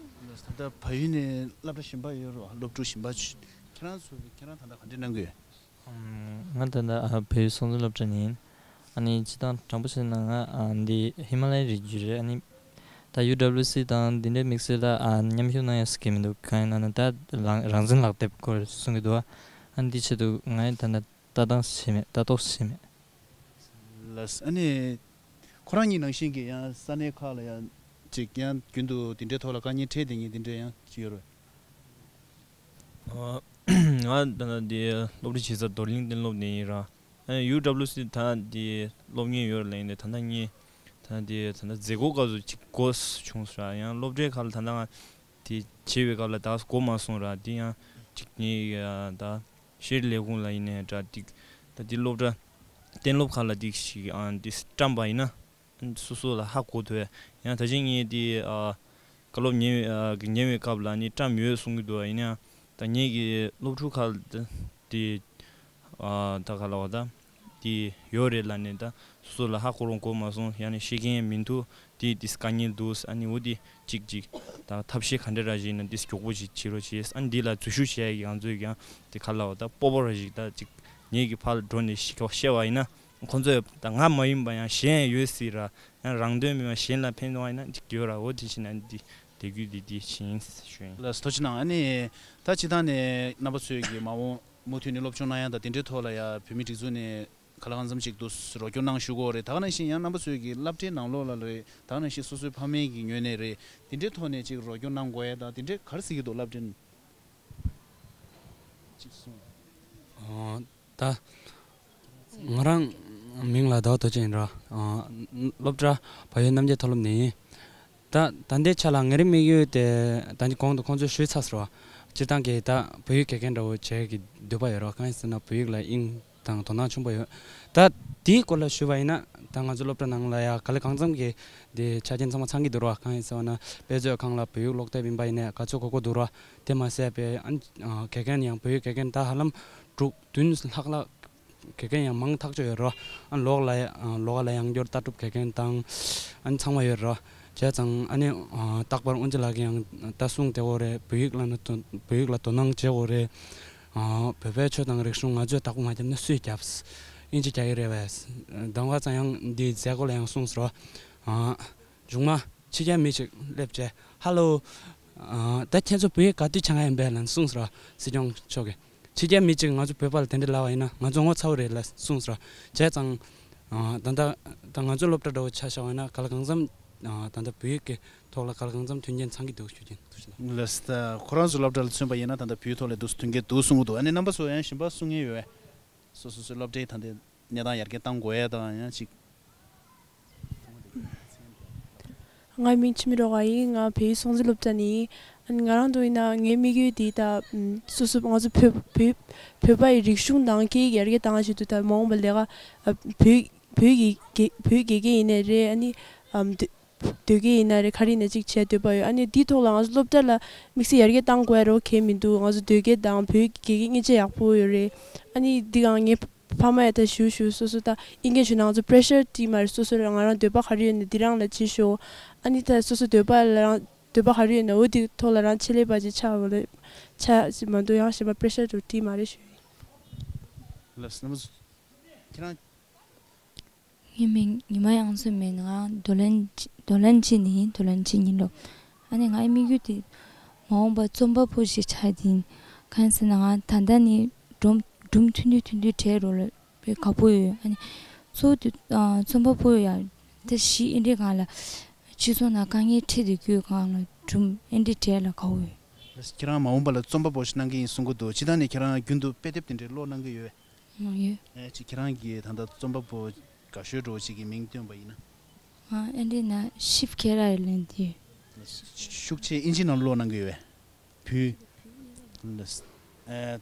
ད་ལྟ་བལ་ཡུལ་ནས་སློབ་གྲྭ་གཞན་པ་ཡོད་རེད་བ། སློབ་ཕྲུག་གཞན་པ་ཁྱེད་རང་ཚོ་ཁྱེད་རང་ད་ལྟ་ག་འདྲས་གནང་གི་ཡོད། ང་ད་ལྟ་ཨ་བལ་ཡུལ་སྲོང་བཙན་སློབ་གྲྭ་ནས་ཡིན། ཨ་ནི་སྤྱིར་བཏང་དྲང་པོ་བཤད་ན་ང་ཨ་འདི་ཧི་མ་ལ་ཡའི་རི་རྒྱུད་རེད། ཨ་ནི་ད་ཡུ་ཌབ་ལིའུ་སི་དང་འདི་འདྲའི་དམིགས་བསལ་ལ་ཨ་མཉམ་ཞུགས་གནང་ཡ་ཟེར་གྱི་མི་འདུག་གང་ཡིན་ན་ད་རང་རང་བཙན་ལག་དེབ་སྐོར་གསུང་གི་འདུག་ཨ་འདི་ཆེད་དུ་ང་ཡི་ད་ལྟ་ལྟ་སྟངས་བྱས་མེད། ལྟ་རྟོག་བྱས་མེད། ལགས། ཨ་ནི་ཁོ་རང་གཉིས་ནང་བཞིན་གྱི་ཡང་ས་གནས་ཁག་ལ་ཡང་ཅིག་ཡང་རྒྱུན་དུ་འདི་འདྲའི་ཐོག་ལ་དཀའ་ངལ་འཕྲད་བསྡད་མཁན་འདི་འདྲའི་ཡང་ཅིག་ཡོད་རེད། ཨ་ང་ད་ལྟ་འདི་སློབ་ཁྲིད་བྱེད་ས་རྡོར་གླིང་གཏན་སློབ་ནས་ཡིན་ར། ཨ་ནི་ཡུ་ཌབ་ལིའུ་སི་ད་འདི་སློབ་གཉེར་ཡོད་རེད་ལབ་ཡིན་ནའི་ད་ལྟ་ངས་ད་ལྟ་འདི་ད་ལྟ་མཛད་སྒོ་སྐབས་སུ་ཅིག་དགོས་བྱུང་སོང་ར། ཡང་སློབ་གྲྭའི་ཁག་ལ་ད་ལྟ་ང་དེ་བྱེད་པའི་སྐབས་ལ་ད་གོ་མ་སོང་ར། དེ་ཡང་ཅིག་ངས་ད་ཤེས་རིག་ལས་ཁུངས་ལ་ཡིན་ནའི་འདྲ། ཏིག་ད་ཏིག་སློབ་གྲྭ་གཏན་སློབ་ཁག་ལ་ཏིག་ཞིག་ཨ་ཏིག་བཀྲམ་པ་ཡིན་ན་སོ་སོ་ལ་ཧ་གོ་ཐུབ། ཡང་ད་ཅི་ངས་ཏིག་ཨ་བཀའ་སློབ་ཉན་པའི་ཨ་ཉན་པའི་སྐབས་ལ་ནི་བཀྲམ་ཡོད་གསུང་གི་འདུག་ཡིན་ཡང་ད་ངེད་ཀྱི་སློབ་ཕྲུག་ཁག་ཏིག་ཨ་ད་ག་ལ་བ་ད། དེ་ཡོད་རེད་ལབ་ནས་ད་སོ་སོ་ལ་ཧ་གོ་རུང་གོ་མ་སོང་། ཡང་ནས་ཤེས་མཁན་མི་འདུག་དེ་དེ་དཀའ་ངལ་འདུག་ཨ་ནི་འོ་དེ་གཅིག་གཅིག་ད་ཐབས་ཤེས་ག་འདྲ་ར་ཞིག་ཡིན་ན་དེ་མགྱོགས་པོ་ཞིག་བྱེད་རོགས་བྱེད། ཨ་ནི་འདི་ལ་འཛུལ་ཞུགས་བྱེད་ཡ་གི་ང་ཚོས་ཀྱང་དེ་ག་ལ་བ་ད་སྤོབས་པ་ར་ཞིག་ད་གཅིག་ངེད་ཀྱི་ཕར་འགྲོ་ནས་ཤི་ཁ་བཤད་པ་ཡིན་ན་ ཁོང་ཚོས་ད་ང་མ་ཡིན་པ་ཡང་གཞན་ཡང་ཡོད་སྲིད་ར། ཡང་རང་དོན་མིན་པ་གཞན་ལ་ཕན་ཐོགས་ཡིན་ན་འགྲིག་གི་ཡོད་ར། འོ་དེ་བྱས་ན་འདི་དེ་རྒྱུ་འདི་འདི་བྱིན་ཞུ་ཡིན། ལགས་སོ། ཐུགས་རྗེ་གནང་། ཨ་ནི་ད་སྤྱིར་བཏང་ནས་རྣམ་པ་ཚོས་ཀྱི་མ་འོངས་མུ་མཐུད་ནས་སློབ་སྦྱོང་གནང་ཡ་དང་དེ་འདྲའི་ཐོག་ལ་ཡ་བོད་མིའི་སྒྲིག་འཛུགས་ནས་ག་ལ་གང་འཚམ་ཅིག་ཏུ་རོགས་སྐྱོར་གནང་བཞུགས་ཀྱི་ཡོད་རེད། ད་ག་ནང་བཞིན་ཡང་རྣམ་པ་ཚོས་ཀྱི་སློབ་གྲྭའི་ནང་ལོགས་ལ་ལོས་ད་ག་ནང་བཞིན་སོ་སོའི་ཕ་མའི་གི་ངོས་ནས་རེད། དེ་འདྲའི་ཐོག་ནས་ཅིག་རོགས་སྐྱོར་གནང་དགོས་ཡ་དང་དེ་འདྲའི་ག་རེ་གཟིགས་ཀྱི་འདུག་སློབ་གྲྭའི་ནང་། ཅིག་གསུངས། ཨོ། ད་ང་རང་མིང་ལ་ཟླ་བ་རྡོ་རྗེ་ཡིན་ར། ཨ། སློབ་གྲྭ་བལ་ཡུལ་རྣམ་རྒྱལ་མཐོ་སློབ་ནས་ཡིན། ད་ད་ལྟའི་ཆ་ལ་ངའི་དམིགས་ཡུལ་དེ་ད་ནི་གོང་དུ་ཁོང་ཚོས་ཞུས་ཚར་སོང་བ། སྤྱིར་བཏང་གི་ད་བོད་ཡིག་དགེ་རྒན་འདྲ་བོ་བྱེད་ཀྱི་འདོད་པ་ཡོད་ར། གང་ཡིན་ཟེར་ན་བོད་ཡིག་ལ་དབྱིངས་དང་དོ་སྣང་ཆེན་པོ་ཡོད། ད་དེའི་སྐོར་ལ་ཞུས་པ་ཡིན་ན་ད་ང་ཚོ་སློབ་གྲྭ་ནང་ལ་ཡ་ག་ལེ་གང་འཚམ་གྱི་དེ་ཆ་རྐྱེན་ཚང་མ་ཚང་གི་འདུག་ར། གང་ཡིན་ཟེར་བ་ན་དཔེ་མཛོད་ཁང་ལ་བོད་ཡིག་ཀློག་དེབ་ཡིན་པ་ཡིན་ནའི་ག་ཚོད་དགོས་དགོས་འདུག་ར། དེ་མ་ཟད་པའི་ཨ་ནི་དགེ་རྒན་ཡང་བོད་ཡིག་དགེ་རྒན་ད་ཧ་ལམ་དྲུག་བདུན་ལྷག་ལ་དགེ་རྒན་ཡང་མང་ཐག་ཆོད་ཡོད་ར། ཨ་ནི་ལོགས་ལ་ཡ་ལོགས་ལ་ཡང་བསྐྱར་ལྟ་གྲུབ་དགེ་རྒན་དང་ཨ་ནི་ཚང་མ་ཡོད་ར། བྱས་ཙང་ཨ་ནི་རྟག་པར་དབུ་མཛད་ལགས་ཀྱིས་ཡང་ད་གསུངས་བསྡད་ཡོད་རེད། བོད་ཡིག་ལ་ན་དོ་བོད་ཡིག་ལ་དོ་སྣང་བྱེད་དགོས་རེད། བོད་པའི་ཆོས་དང་རིག་གཞུང་ང་ཚོས་བདག་པོ་མ་བརྒྱབ་ན་སུས་བརྒྱབ། ཨིན་ཇི་རྒྱག་གི་རེད་བས། གདམ་ག་ཙམ་ཡང་འདི་མཛད་སྒོ་ལ་ཡང་གསུངས་སོང་ར། མཇུག་མ་ཕྱི་རྒྱལ་མི་ཅིག་སླེབས་བྱས་ཧ་ལོ། ཨ། ད་ཁྱེད་ཚོ་བོད་ཡིག་ག་དུས་སྦྱང་ཡ་ཡིན་པས་ལབ་གསུངས་སོང་ར། སྲིད་སྐྱོང་མཆོག་གིས། ཕྱི་རྒྱལ་མི་ཅིག་ང་ཚོ་བོད་པ་ལ་དེ་འདྲ་ལབ་པ་ཡིན་ན་ང་ཚོ་ངོ་ཚ་བོ་རེད་ལབ་གསུངས་སོང་ར། བྱས་ཙང་། ཨ། ད་ལྟ་ད་ང་ཚོ་སློབ་གྲྭ་འདྲ་བོ་ཆ་བཞག་པ་ཡིན་ན་ག་ལ་གང་འཚམ། ཨ། ད་ལྟ་བོད་ཡིག་གི་ཐོག་ལ་ག་ལ་གང་འཚམ་མཐུན་རྐྱེན་ཚང་གི་འདུག་ཞུ་རྒྱུ་ཡིན། ཐུགས་རྗེ་གནང་། ལགས་སོ། ད་ཁོ་རང་ཚོ་སློབ་གྲྭ་ལ་མཚོན་པ་ཡིན་ན་ད་ལྟ་བོད་ཡིག་ཐོག་ལ་འདུག་མཐུན་རྐྱེན་འདུག་གསུང་གི་འདུག་ཨ་ནི་རྣམ་པ་ཚོ་ཡང་གཞན་པ་གསུང་མཁན་ཡོད་པས། སོ་སོ་སོའི་སློབ་གྲྭའི་ད་ལྟའི་གནས་སྟངས་ཡར་རྒྱས་གཏང་དགོས་ཡ་དང་ཡང་ཅིག་ང་མིང་འཆི་མེད་སྒྲོལ་དཀར་ཡིན། ང་བལ་ཡུལ་སྲོང་བཙན་སློབ་གྲྭ་ནས་ཡིན། ཨ་ནི་ང་རང་འདོད་ཡིན་ན་ངའི་དམིགས་ཡུལ་འདི་ད་ཨམ་སོ་སོ་ང་ཚོ་བོད་བོད་བོད་པ་ཡི་རིག་གཞུང་དང་སྐད་ཡིག་ཡར་རྒྱས་བཏང་ཆེད་དུ་ད་མ་འོངས་པ་ལས་ཀ་ཨ་བོད་བོད་ཀྱི་དགེ་བོད་དགེ་རྒན་ཡིན་ནའི་རེད། ཨ་ནི་ཨམ་སྡོད་སྡོད་དགེ་ཡིན་ན་རེད། ག་རེ་ཡིན་ན་ཅིག་བྱེད་འདོད་པ་ཡོད། ཨ་ནི་འདིའི་ཐོག་ལ་ང་ཚོ་སློབ་གྲྭ་ལ་དམིགས་བསལ་ཡར་རྒྱས་བཏང་དགོས་ཡ་རོགས་གལ་མི་འདུག་ང་ཚོ་སྡོད་སྐལ་དང་བོད་ཀྱི་དགེ་རྒན་མཉེན་ཆས་ཡག་པོ་ཡོད་རེད། ཨ་ནི་འདི་གང་ངའི་ཕ་མ་ཡ་ད་ཞུ་ཞུ་སོ་སོ་ད་ཨིན་སྐད་ཞུ་ན་ང་ཚོ་པེ་རེ་ཤར་སྤྲད་མ་རེད། སོ་སོ་རང་ང་རང་འདོད་པ་ག་རེ་ཡོད་ན་འདི་རང་ལ་བྱེད་ཤོག་ཨ་ནི་ད་སོ་སོ་འདོད་པ་ལ་རང་འདོད་པ་ག་རེ་ཡོད་ན་འོ་འདི་ཐོག་ལ་རང་ཆེད་ལས་པ་ཅིག་ཆགས་པ་ལ་ཆགས་ཅིག་མ་གཏོགས་ཡང་གཞན་པ་པེ་རེ་ཤར་དུ་སྤྲད་མ་རེད་ཞུ་ཡིན། ལགས་སོ། རྣམ་པ་ཚོ་ཁྱེད་རང་། ངའི་མིང་ཉི་མ་དབྱངས་མཚོ་མིན། ང་རྡོར་གླིང་རྡོར་གླིང་ཆེན་ནས་ཡིན། རྡོར་གླིང་ཆེན་ཉིན་སློབ། ཨ་ནི་ངའི་དམིགས་ཡུལ་དེ་མ་འོངས་པར་རྩོམ་པ་པོ་ཞིག་ཆགས་ཡིན། གང་ཡིན་ཟེར་ན་ང་ད་ལྟ་ནས་སྒྲུང་སྒྲུང་ཐུང་ཐུང་ཐུང་ཐུང་བྲིས་རོགས་ལ་དཔེ་དགའ་པོ་ཡོད། ཨ་ནི་གཙོ་བོ་དེ་ཨ་རྩོམ་པ་པོ་ཡ་ད་གཞི་ཨེ་འདྲའི་སྒང་ལ་སྤྱི་ཚོགས་ནང་དཀའ་ངལ་འཕྲད་དེ་དུས་སྒང་ལ་སྒྲུང་ཨེ་འདྲའི་བྲིས་ལ་དགའ་པོ་ཡོད། ཁྱེད་རང་མ་འོངས་པ་ལ་རྩོམ་པ་པོ་ཞིག་གནང་གི་ཡིན་གསུང་གི་འདུག་སྤྱིར་བཏང་ནས་ཁྱེད་རང་རྒྱུན་དུ་དཔེ་དེབ་དེ་འདྲའི་ཀློག་གནང་གི་ཡོད། ཨང་། ཡོད། ཨེ་ཅིག་ཁྱེད་རང་གིས་ད་ལྟ་རྩོམ་པ་པོ་དགའ་ཤོས་འདྲ་བོ་ཅིག་གི་མིང་བཏོན་པ་ཡིན་ན། ང་ཨེ་འདྲའི་ན་ཤིབ་ཁེ་ར་ཡི་ལན་དེ། ཤུགས་ཆེ་ཨིན་ཇི་ནང་ཀློག་གནང་གི་ཡོད་པས། བུ། ལགས། ཨེ།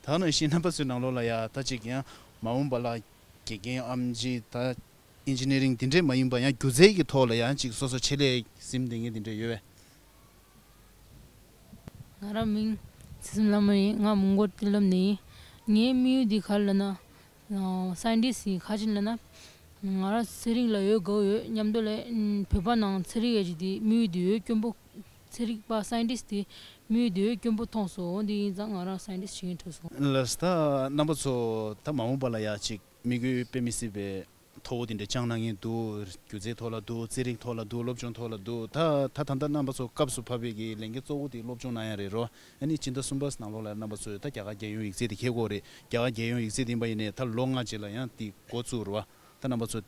ད་ནང་བཞིན་རྣམ་པ་ཚོའི་ནང་ལོགས་ལ་ཡ་ད་ཅིག་ཡང་མ་འོངས་པ་ལ་དགེ་རྒན་ཨེམ་ཆི་ད་ཨིན་ཇི་ནི་རིང་འདི་འདྲས་མ་ཡིན་པ་ཡང་སྒྱུ་རྩལ་གྱི་ཐོག་ལ་ཡང་ཅིག་སོ་སོ་ཆེད་ལས་ཟིན་བསྡད་མཁན་འདི་འདྲས་ཡོད་པས། ང་རང་མིང་ཚེ་བཙུན་ལྷ་མོ་ཡིན། ང་མོན་གྷོ་གཏན་སློབ་ནས་ཡིན། ངའི་དམིགས་ཡུལ་འདི་ག་རེ་ལབ་ན། སའེན་ཊིསི་ཡིན། ག་ཅི་ལབ་ན། ང་རང་ཚན་རིག་ལ་ཡོད་དགའ་བོ་ཡོད། མཉམ་དུ་ལས་བོད་པ་ནང་ཚན་རིག་ཡ་གཅིག་དེ་དམིགས་ཡུལ་དེ་ཡོད་སྐྱོན་པོ། ཚན་རིག་པ་སའེན་ཊིསི་དེ་དམིགས་ཡུལ་དེ་ཡོད་སྐྱོན་པོ་མཐོང་སོང་། འོ་འདི་ཡིན་ཙང་ང་རང་སའེན་ཊིསི་བྱེད་མཁན་གྲུབ་སོང་། ལགས་སོ། ད་རྣམ་པ་ཚོ་ད་མ་འོངས་པ་ལ་ཡ་ཅིག་དམིགས་ཡུལ་དཔེ་མི་སྲིད་པའི་མཐོ་བོ་དེ་འདྲ་བཅངས་གནང་མཁན་འདུག་སྒྱུ་རྩལ་ཐོག་ལ་འདུག་རྩེད་རིགས་ཐོག་ལ་འདུག་སློབ་སྦྱོང་ཐོག་ལ་འདུག་ད་ད་ད་ལྟ་རྣམ་པ་ཚོ་སྐབས་སུ་བབས་པའི་གི་ལས་འགན་གཙོ་བོ་དེ་སློབ་སྦྱོང་གནང་ཡ་རེད་རོ། ཨ་ནི་སྤྱི་ཟླ་གསུམ་པ་ནང་ལོགས་ལ་རྣམ་པ་ཚོས་ད་རྒྱ་གར་རྒྱལ་ཡོངས་ཡིག་ཚད་དེ་འཁྱེར་དགོས་རེད། རྒྱ་གར་རྒྱལ་ཡོངས་ཡིག་ཚད་དེ་ཡིན་པ་ཡིན་ནའི་ད་ལོ་ལྔ་རྗེས་ལ་ཡང་དེ་འགོ་བཙུགས་རོ། ད་རྣམ་པ་ཚོ་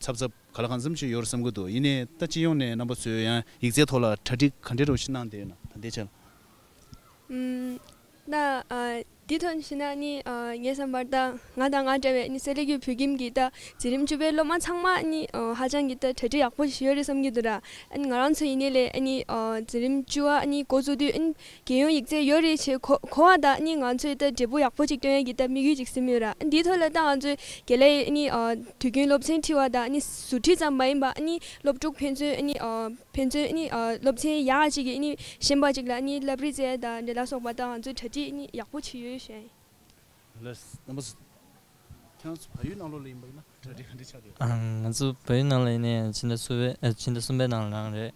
ཚབ་ཚབ་ག་ལ་གང་འཚམ་ཅིག་ཡོད་རེད་བསམ་གྱི་འདུག་ཡིན་ནའི་ད་སྤྱི་ཡོངས་ནས་རྣམ་པ་ཚོས་ཡང་ཡིག་ཚད་ཐོག་ལ་གྲ་སྒྲིག་ག་འདྲས་རོ་ཞིག་གནང་བསྡད་ཡོད་ན་ད་ལྟའི་ཆར། ཨུམ། ད་ཨ་འདི་ཐོག་ནས་བཤད་ན་ནི་ཨ་ངའི་བསམ་པར་ད་ང་དང་ང་འདྲ་བའི་ནི་གསེར་ལེགས་ཀྱི་བོད་ཁྱིམ་གྱི་ད་འཛིན་རིམ་བཅུ་པའི་སློབ་མ་ཚང་མ་ནི་ཨ་ཧ་ཅང་གི་ད་གྲ་སྒྲིག་ཡག་པོ་ཞིག་ཡོད་རེད་བསམ་གྱི་འདུག་ར། ཨ་ནི་ང་རང་ཚོ་ཡིན་ནའི་ལས་ཨ་ནི་ཨ་འཛིན་རིམ་བཅུ་བ་ཨ་ནི་འགོ་བཙུགས་དུས་ཨ་ནི་རྒྱལ་ཡོངས་ཡིག་ཚད་ཡོད་རེད་ཅེས་གོ་གོ་བ་དང་ཨ་ནི་ང་ཚོས་ད་འབྲས་བུ་ཡག་པོ་ཅིག་སྟོན་ཡ་གི་ད་དམིགས་ཡུལ་ཅིག་ཟིན་ཡོད་ར། ཨ་འདིའི་ཐོག་ལ་ད་ང་ཚོའི་དགེ་ལས་ཨ་ནི་ཨ་དུས་རྒྱུན་སློབ་ཚན་ཁྲིད་པ་དང་ཨ་ནི་ཟུར་ཁྲིད་ཙམ་མ་ཡིན་པ་ཨ་ནི་སློབ་ཕྲུག་ཕན་ཚུན་ཨ་ནི་ཨ་ཕན་ཚུན་ཨ་ནི་ཨ་སློབ་ཚན་ཡག་ཅིག་གི་ཨ་ནི་ཤེས་པ་ཅིག་ལ་ཨ་ནི་བསླབ་རིས་བཙལ་དང་འདི་ལ་སོགས་པ་དང་ང་ཚོས་གྲ་སྒྲིག་ཨ་ནི་ཡག་པོ་བྱེད་ཡོད་ཞེས། ལགས་སོ། རྣམ་པ་ཚོ། ཁྱེད་རང་ཚོ་བལ་ཡུལ་ནང་ལོགས་ལ་ཡིན་པ་ཡིན་ན་གྲ་སྒྲིག་ག་འདྲ་ཆགས་བསྡད་ཡོད། ཨ། ང་ཚོ་བལ་ཡུལ་ནང་ལ་ཡིན་ནའི་ཕྱི་ཟླ་གསུམ་པའི་ཨ་ཕྱི་ཟླ་གསུམ་པའི་ནང་ལ་རང་རེད།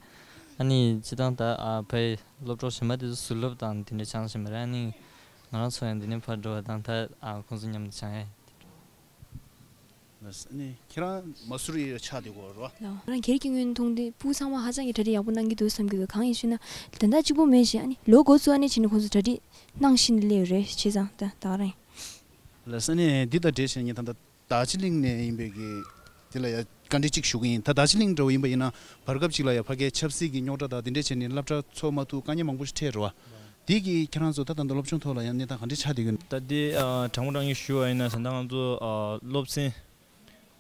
ཨ་ནི་སྤྱིར་བཏང་ད་ཨ་ཕའི་སློབ་གྲོགས་གཞན་པ་དེ་ཚོ་ཟུར་སློབ་དང་དེ་འདྲ་སྦྱངས་བཞིན་པ་རེད། ཨ་ནི་ང་རང་ཚོ་ཡང་འདི་ནས་ཕར་འགྲོ་བ་དང་ད་ཨ་ཁོང་ཚོ་མཉམ་དུ་སྦྱང་ཡས་དེ་འདྲ། ཨ་ནི་ཁྱེད་རང་མ་སུ་རི་ཆགས་བསྡད་ཡོད་རེད་བ། ལགས། ང་རང་སྒེར་གྱི་ངོས་ནས་མཐོང་དུས་སྤུ་གུ་ཚང་མ་ཧ་ཅང་གི་གྲ་སྒྲིག་ཡག་པོ་གནང་གི་འདུག་བསམ་གྱི་འདུག་གང་ཡིན་ཞུས་ན་དོན་དག་གཅིག་པོ་མེད་བཞིན་ཨ་ནི་ལོ་འགོ་ཚུགས་ཨ་ནི་བྱས་ནས་ཁོང་ཚོ་གྲ་སྒྲིག་གནང་བཞིན་སླེབས་ཡོད་རེད། བྱས་ཙང་ད་ད་ག་རང་ཡིན། ལགས་སོ། ཨ་ནི་འདི་དང་འབྲེལ་བྱས་ངས་ད་ལྟ་རྡོ་རྗེ་གླིང་ནས་ཡིན་པའི་གི་དེ་ལ་ཡ་བཀའ་འདྲི་གཅིག་ཞུ་གི་ཡིན། ད་རྡོ་རྗེ་གླིང་འདྲ་བོ་ཡིན་པ་ཡིན་ན་བར་སྐབས་གཅིག་ལ་ཡ་ཕ་གིའི་ཆབ་སྲིད་ཀྱི་རྙོག་དྲ་དང་དེ་འདྲས་བྱས་ནས་སློབ་གྲྭ་ཚོགས་མ་ཐུབ་དཀའ་ངལ་མང་པོ་ཞིག་འཕྲད་རེད་བ། འདི་གི་ཁྱེད་རང་ཚོ་ད་ད་ལྟ་སློབ་སྦྱོང་ཐོག་ལ་ཡང་གནས་སྟངས་ག་འདྲས་ཆགས་བསྡད་ཡོད། ད་འདི་ཨ་དྲང་པོ་དྲང་གནས་ཞུ་བ་ཡིན་ན་ད་ལྟ་ང་ཚོ་ཨ་སློབ་ཚན་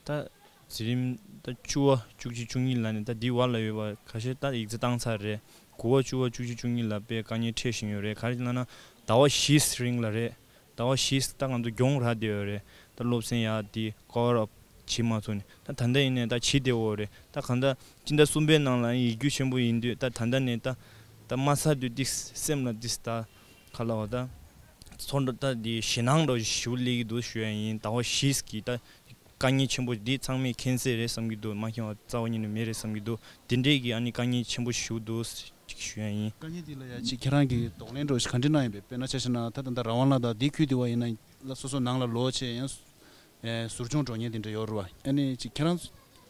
ད་འཛིན་རིམ་ད་བཅུ་བ་བཅུ་གཅིག་བཅུ་གཉིས་ལ་ནས་ད་འདི་བར་ལ་ཡོད་པ་ཁ་ཤས་ད་ཡིག་ཚད་བཏང་ཚར་རེད། དགུ་བ་བཅུ་བ་བཅུ་གཅིག་བཅུ་གཉིས་ལ་དཔེ་དཀའ་ངལ་འཕྲད་བཞིན་ཡོད་རེད། ག་རེ་ལབ་ན་ཟླ་བ་བཞིའི་རིང་ལ་རེད། ཟླ་བ་བཞི་ད་ང་ཚོ་གྱོང་རག་བསྡད་ཡོད་རེད། ད་སློབ་ཚན་ཡག་འདི་ཀོ་བར་ཨབ་བྱེད་མ་ཐུབ་ནས་ད་ད་ལྟ་ཡིན་ནའི་ད་བྱེད་བསྡད་ཡོད་རེད། ད་གང་ལྟར་སྤྱི་ཟླ་གསུམ་པའི་ནང་ལ་ཡིག་རྒྱུགས་ཆེན་པོ་ཡིན་དུས་ད་ད་ལྟ་ནས་ད་ད་མ་ཚར་དུས་ཏིག་སེམས་ལ་ཏིག་ད་ག་ལབ་པ་ད་ཚོར་འདུ་ད་འདི་ཞེད་སྣང་འདྲ་ཞེ་པོ་སླེབས་ཀྱི་འདུག་ཞུ་ཡ་ཡིན། ཟླ་བ་བཞི་གི་ད་དཀའ་ངལ་ཆེན་པོ་འདི་ཚང་མས་མཁྱེན་གསལ་རེད་བསམ་གྱི་འདུག་མ་མཁྱེན་པ་རྩ་བ་ཉིད་ནས་མེད་རེད་བསམ་གྱི་འདུག་དེ་འདྲས་ཀྱི་ཨ་ནི་དཀའ་ངལ་ཆེན་པོ་ཞེ་པོ་འདུག་ཅིག་ཞུ་ཡ་ཡིན། དཀའ་ངལ་འདི་ལ་ཡ་ཅིག་ཁྱེད་རང་གིས་གདོང་ལེན་འདྲ་ཞིག་ག་འདྲ་གནང་ཡོད་པས། དཔེར་ན་ཆ་བཞག་ན་ད་ད་ལྟ་རང་དབང་ལགས་དང་འདི་ཁུལ་འདི་བ་ཡིན་ན་ལ་སོ་སོ་ནང་ལ་ལོག་བྱས་ཡང་ཨེ་ཟུར་སྦྱོང་འགྲོ་མཁན་དེ་འདྲ་ཡོད་རེད་བ། ཨ་ནི་ཅིག་ཁྱེད་རང་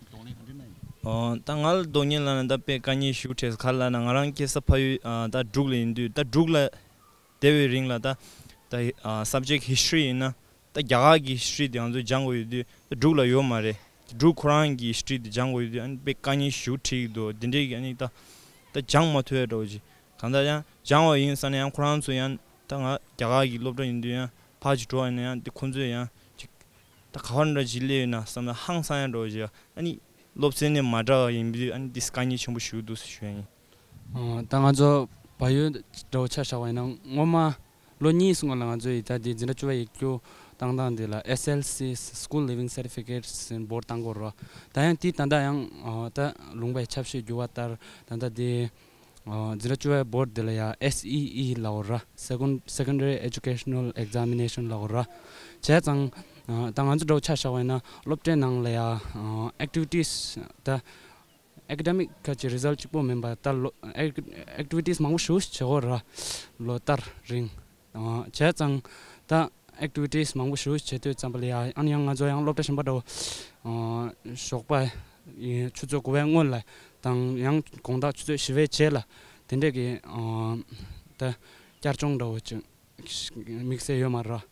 གདོང་ལེན་ག་འདྲ་གནང་ཡོད། ཨོ་ད་ང་ལ་གདོང་ལེན་ལབ་ན་ད་དཔེ་དཀའ་ངལ་ཞེ་པོ་འཕྲད་སོང་། ག་རེ་ལབ་ན་ང་རང་སྐྱེས་ས་ཕ་ཡུལ་ཨ་ད་འབྲུག་ལ་ཡིན་དུས་ད་འབྲུག་ལ་བསྡད་པའི་རིང་ལ་ད་ད་ཨ་subject history ཡིན་ན་ད་རྒྱ་གར་གྱི་history དེ་ང་ཚོས་སྦྱང་དགོས་ཡོད་དུས་ད་འབྲུག་ལ་ཡོད་མ་རེད། འབྲུག་ཁོ་རང་གི་history དེ་སྦྱང་དགོས་ཡོད་དུས་ཨ་ནི་དཔེ་དཀའ་ངལ་ཞེ་པོ་འཕྲད་ཀྱི་འདུག་དེ་འདྲས་ཀྱི་ཨ་ནི་ད་ད་སྦྱང་མ་ཐུབ་ཡ་འདྲ་བོ་ཅིག་གང་ལྟར་ཡང་སྦྱང་བ་ཡིན་ས་ནས་ཡང་ཁོ་རང་ཚོ་ཡང་ད་ང་རྒྱ་གར་གྱི་སློབ་གྲྭ་ཡིན་དུས་ཡང་ཕར་ཅིག་འགྲོ་བ་ཡིན་ན་ཡང་དེ་ཁོང་ཚོས་ཡང་ཅིག་ད་ག་བར་འདྲ་ཅིག་སླེབས་ཡོད་ན་བསམ་ན་ཧང་སང་ཡ་འདྲ་བོ་ཅིག་ཨ་ནི་སློབ་ཚན་ནས་མ་འདྲ་བ་ཡིན་དུས་ཨ་ནི་དེ་དཀའ་ངལ་ཆེན་པོ་ཞེ་པོ་འདུག་ཟེར་ཞུ་ཡ་ཡིན། ཨོ་ད་ང་ཚོ་བལ་ཡུལ་འདྲ་བོ་ཆ་བཞག་པ་ཡིན་ན་སྔོན་མ་ལོ་གཉིས་སྔོན་ལ་ང་ཚོ་ཡི་ད་དེ་འཛིན་གྲྭ་བཅུ་པ་ཡིག་རྒྱུགས་བཏང་སྟངས་དེ་ལ་S L C School Leaving Certificate ཟེར་འབོར་བཏང་དགོས་རེད། ད་ཡང་དེ་ད་ལྟ་ཡང་ཨོ་ད་ལུང་པའི་ཆབ་སྲིད་འགྱུར་བ་ལྟར་ད་ལྟ་དེ་ཨོ་འཛིན་གྲྭ་བཅུ་པའི་བོར་དེ་ལ་ཡང་S E E ལབ་དགོས་རེད། Second Secondary Educational Examination ལབ་དགོས་རེད། བྱས་ཙང་ཨོ་ད་ང་ཚོ་འདྲ་བོ་ཆ་བཞག་པ་ཡིན་ན་སློབ་གྲྭའི་ནང་ལ་ཡང་ཨོ་activities ད་academic ཁ་ཅིག་result གཅིག་པོ་མིན་པར་ད་ལོ་ac- activities མང་པོ་ཞེ་པོ་ཅིག་བྱེད་དགོས་རེད། ལོ་ལྟར་རིང་། ཨ་བྱས་ཙང་ད་activities མང་པོ་ཞེ་པོ་ཅིག་བྱེད་དུས་ཙམ་པ་ལ་ཡ་ཨ་ནི་ཡང་ང་ཚོ་ཡང་སློབ་གྲྭ་གཞན་པ་འདྲ་བོ་ཨ་ཞོགས་པ་ཡི་ཆུ་ཚོད་དགུ་པའི་སྔོན་ལ་དང་ཡང་དགོང་དག་ཆུ་ཚོད་བཞི་པའི་རྗེས་ལ་དེ་འདྲས་ཀྱི་ཨ་ད་བསྐྱར་སྦྱོང་འདྲ་བོ་ཅིག་དམིགས་བསལ་ཡོད་མ་རེད།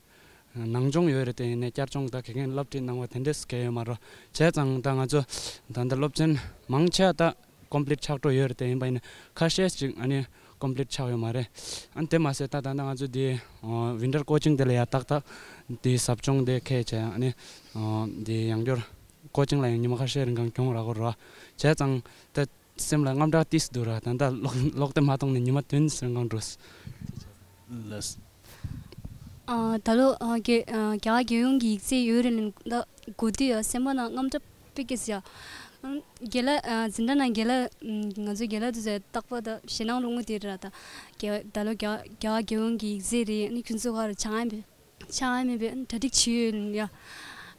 ནང་སྦྱོང་ཡོད་རེད་དེ་ཡིན་ནའི་བསྐྱར་སྦྱོང་ད་དགེ་རྒན་སློབ་ཁྲིད་གནང་བ་དེ་འདྲས་གལ་ཡོད་མ་རེད། བྱས་ཙང་ད་ང་ཚོ་ད་ལྟ་སློབ་ཚན་མང་ཆེ་བ་ད་complete ཆགས་འགྲོ་ཡོད་རེད་དེ་ཡིན་པ་ཡིན་ན་ཁ་ཤས་ཅིག་ཨ་ནི་complete ཆགས་ཡོད་མ་རེད། ཨ་ནི་དེ་མ་ཟད་ད་ད་ལྟ་ང་ཚོ་དེ་winter coaching དེ་ལ་ཡ་ཏག་ཏག་དེ་ཟབ་སྦྱོང་དེ་འཁེལ་བྱས་ཨ་ནི་དེ་ཡང་བསྐྱར་coaching ལ་ཡང་ཉི་མ་ཁ་ཤས་རིང་གང་གྱོང་རག་གི་རེད། བྱས་ཙང་ད། སེམས་ལ་དངངས་སྐྲག་ཏིས་འདུག་ར། ད་ལྟ་ཀློག་ཀློག་དེབ་མ་གཏོང་ནས་ཉི་མ་བདུན་ཙམ་གང་འགྲོ། ལགས། ཨ་ད་ལོ་ཨ་རྒྱ་ཨ་རྒྱ་གར་རྒྱལ་ཡོངས་ཀྱི་ཡིག་ཚད་ཡོད་རེད་ལབ་ད་གོ་དུས་ཡ་སེམས་པ་ནང་དངངས་སྐྲག་དཔེ་སྐྱེས་ཡ། ཨ་རྒན་ལགས་ཨ་འཛིན་གྲྭ་ནང་རྒན་ལགས་ཨ་ང་ཚོའི་རྒན་ལགས་དེ་ཚོ་རྟག་པར་ད་ཞེད་སྣང་རླུང་བུ་དེ་རེད་ར། ད་རྒྱ་ད་ལོ་རྒྱ་རྒྱ་གར་རྒྱལ་ཡོངས་ཀྱི་ཡིག་ཚད་རེད། ཨ་ནི་ཁྱོད་ཚོ་ག་རེ་བྱ་ཡ་མེད། ཆགས་ཡ་མེད་པའི་གྲ་སྒྲིག་བྱེད་ཡོད་ཡ།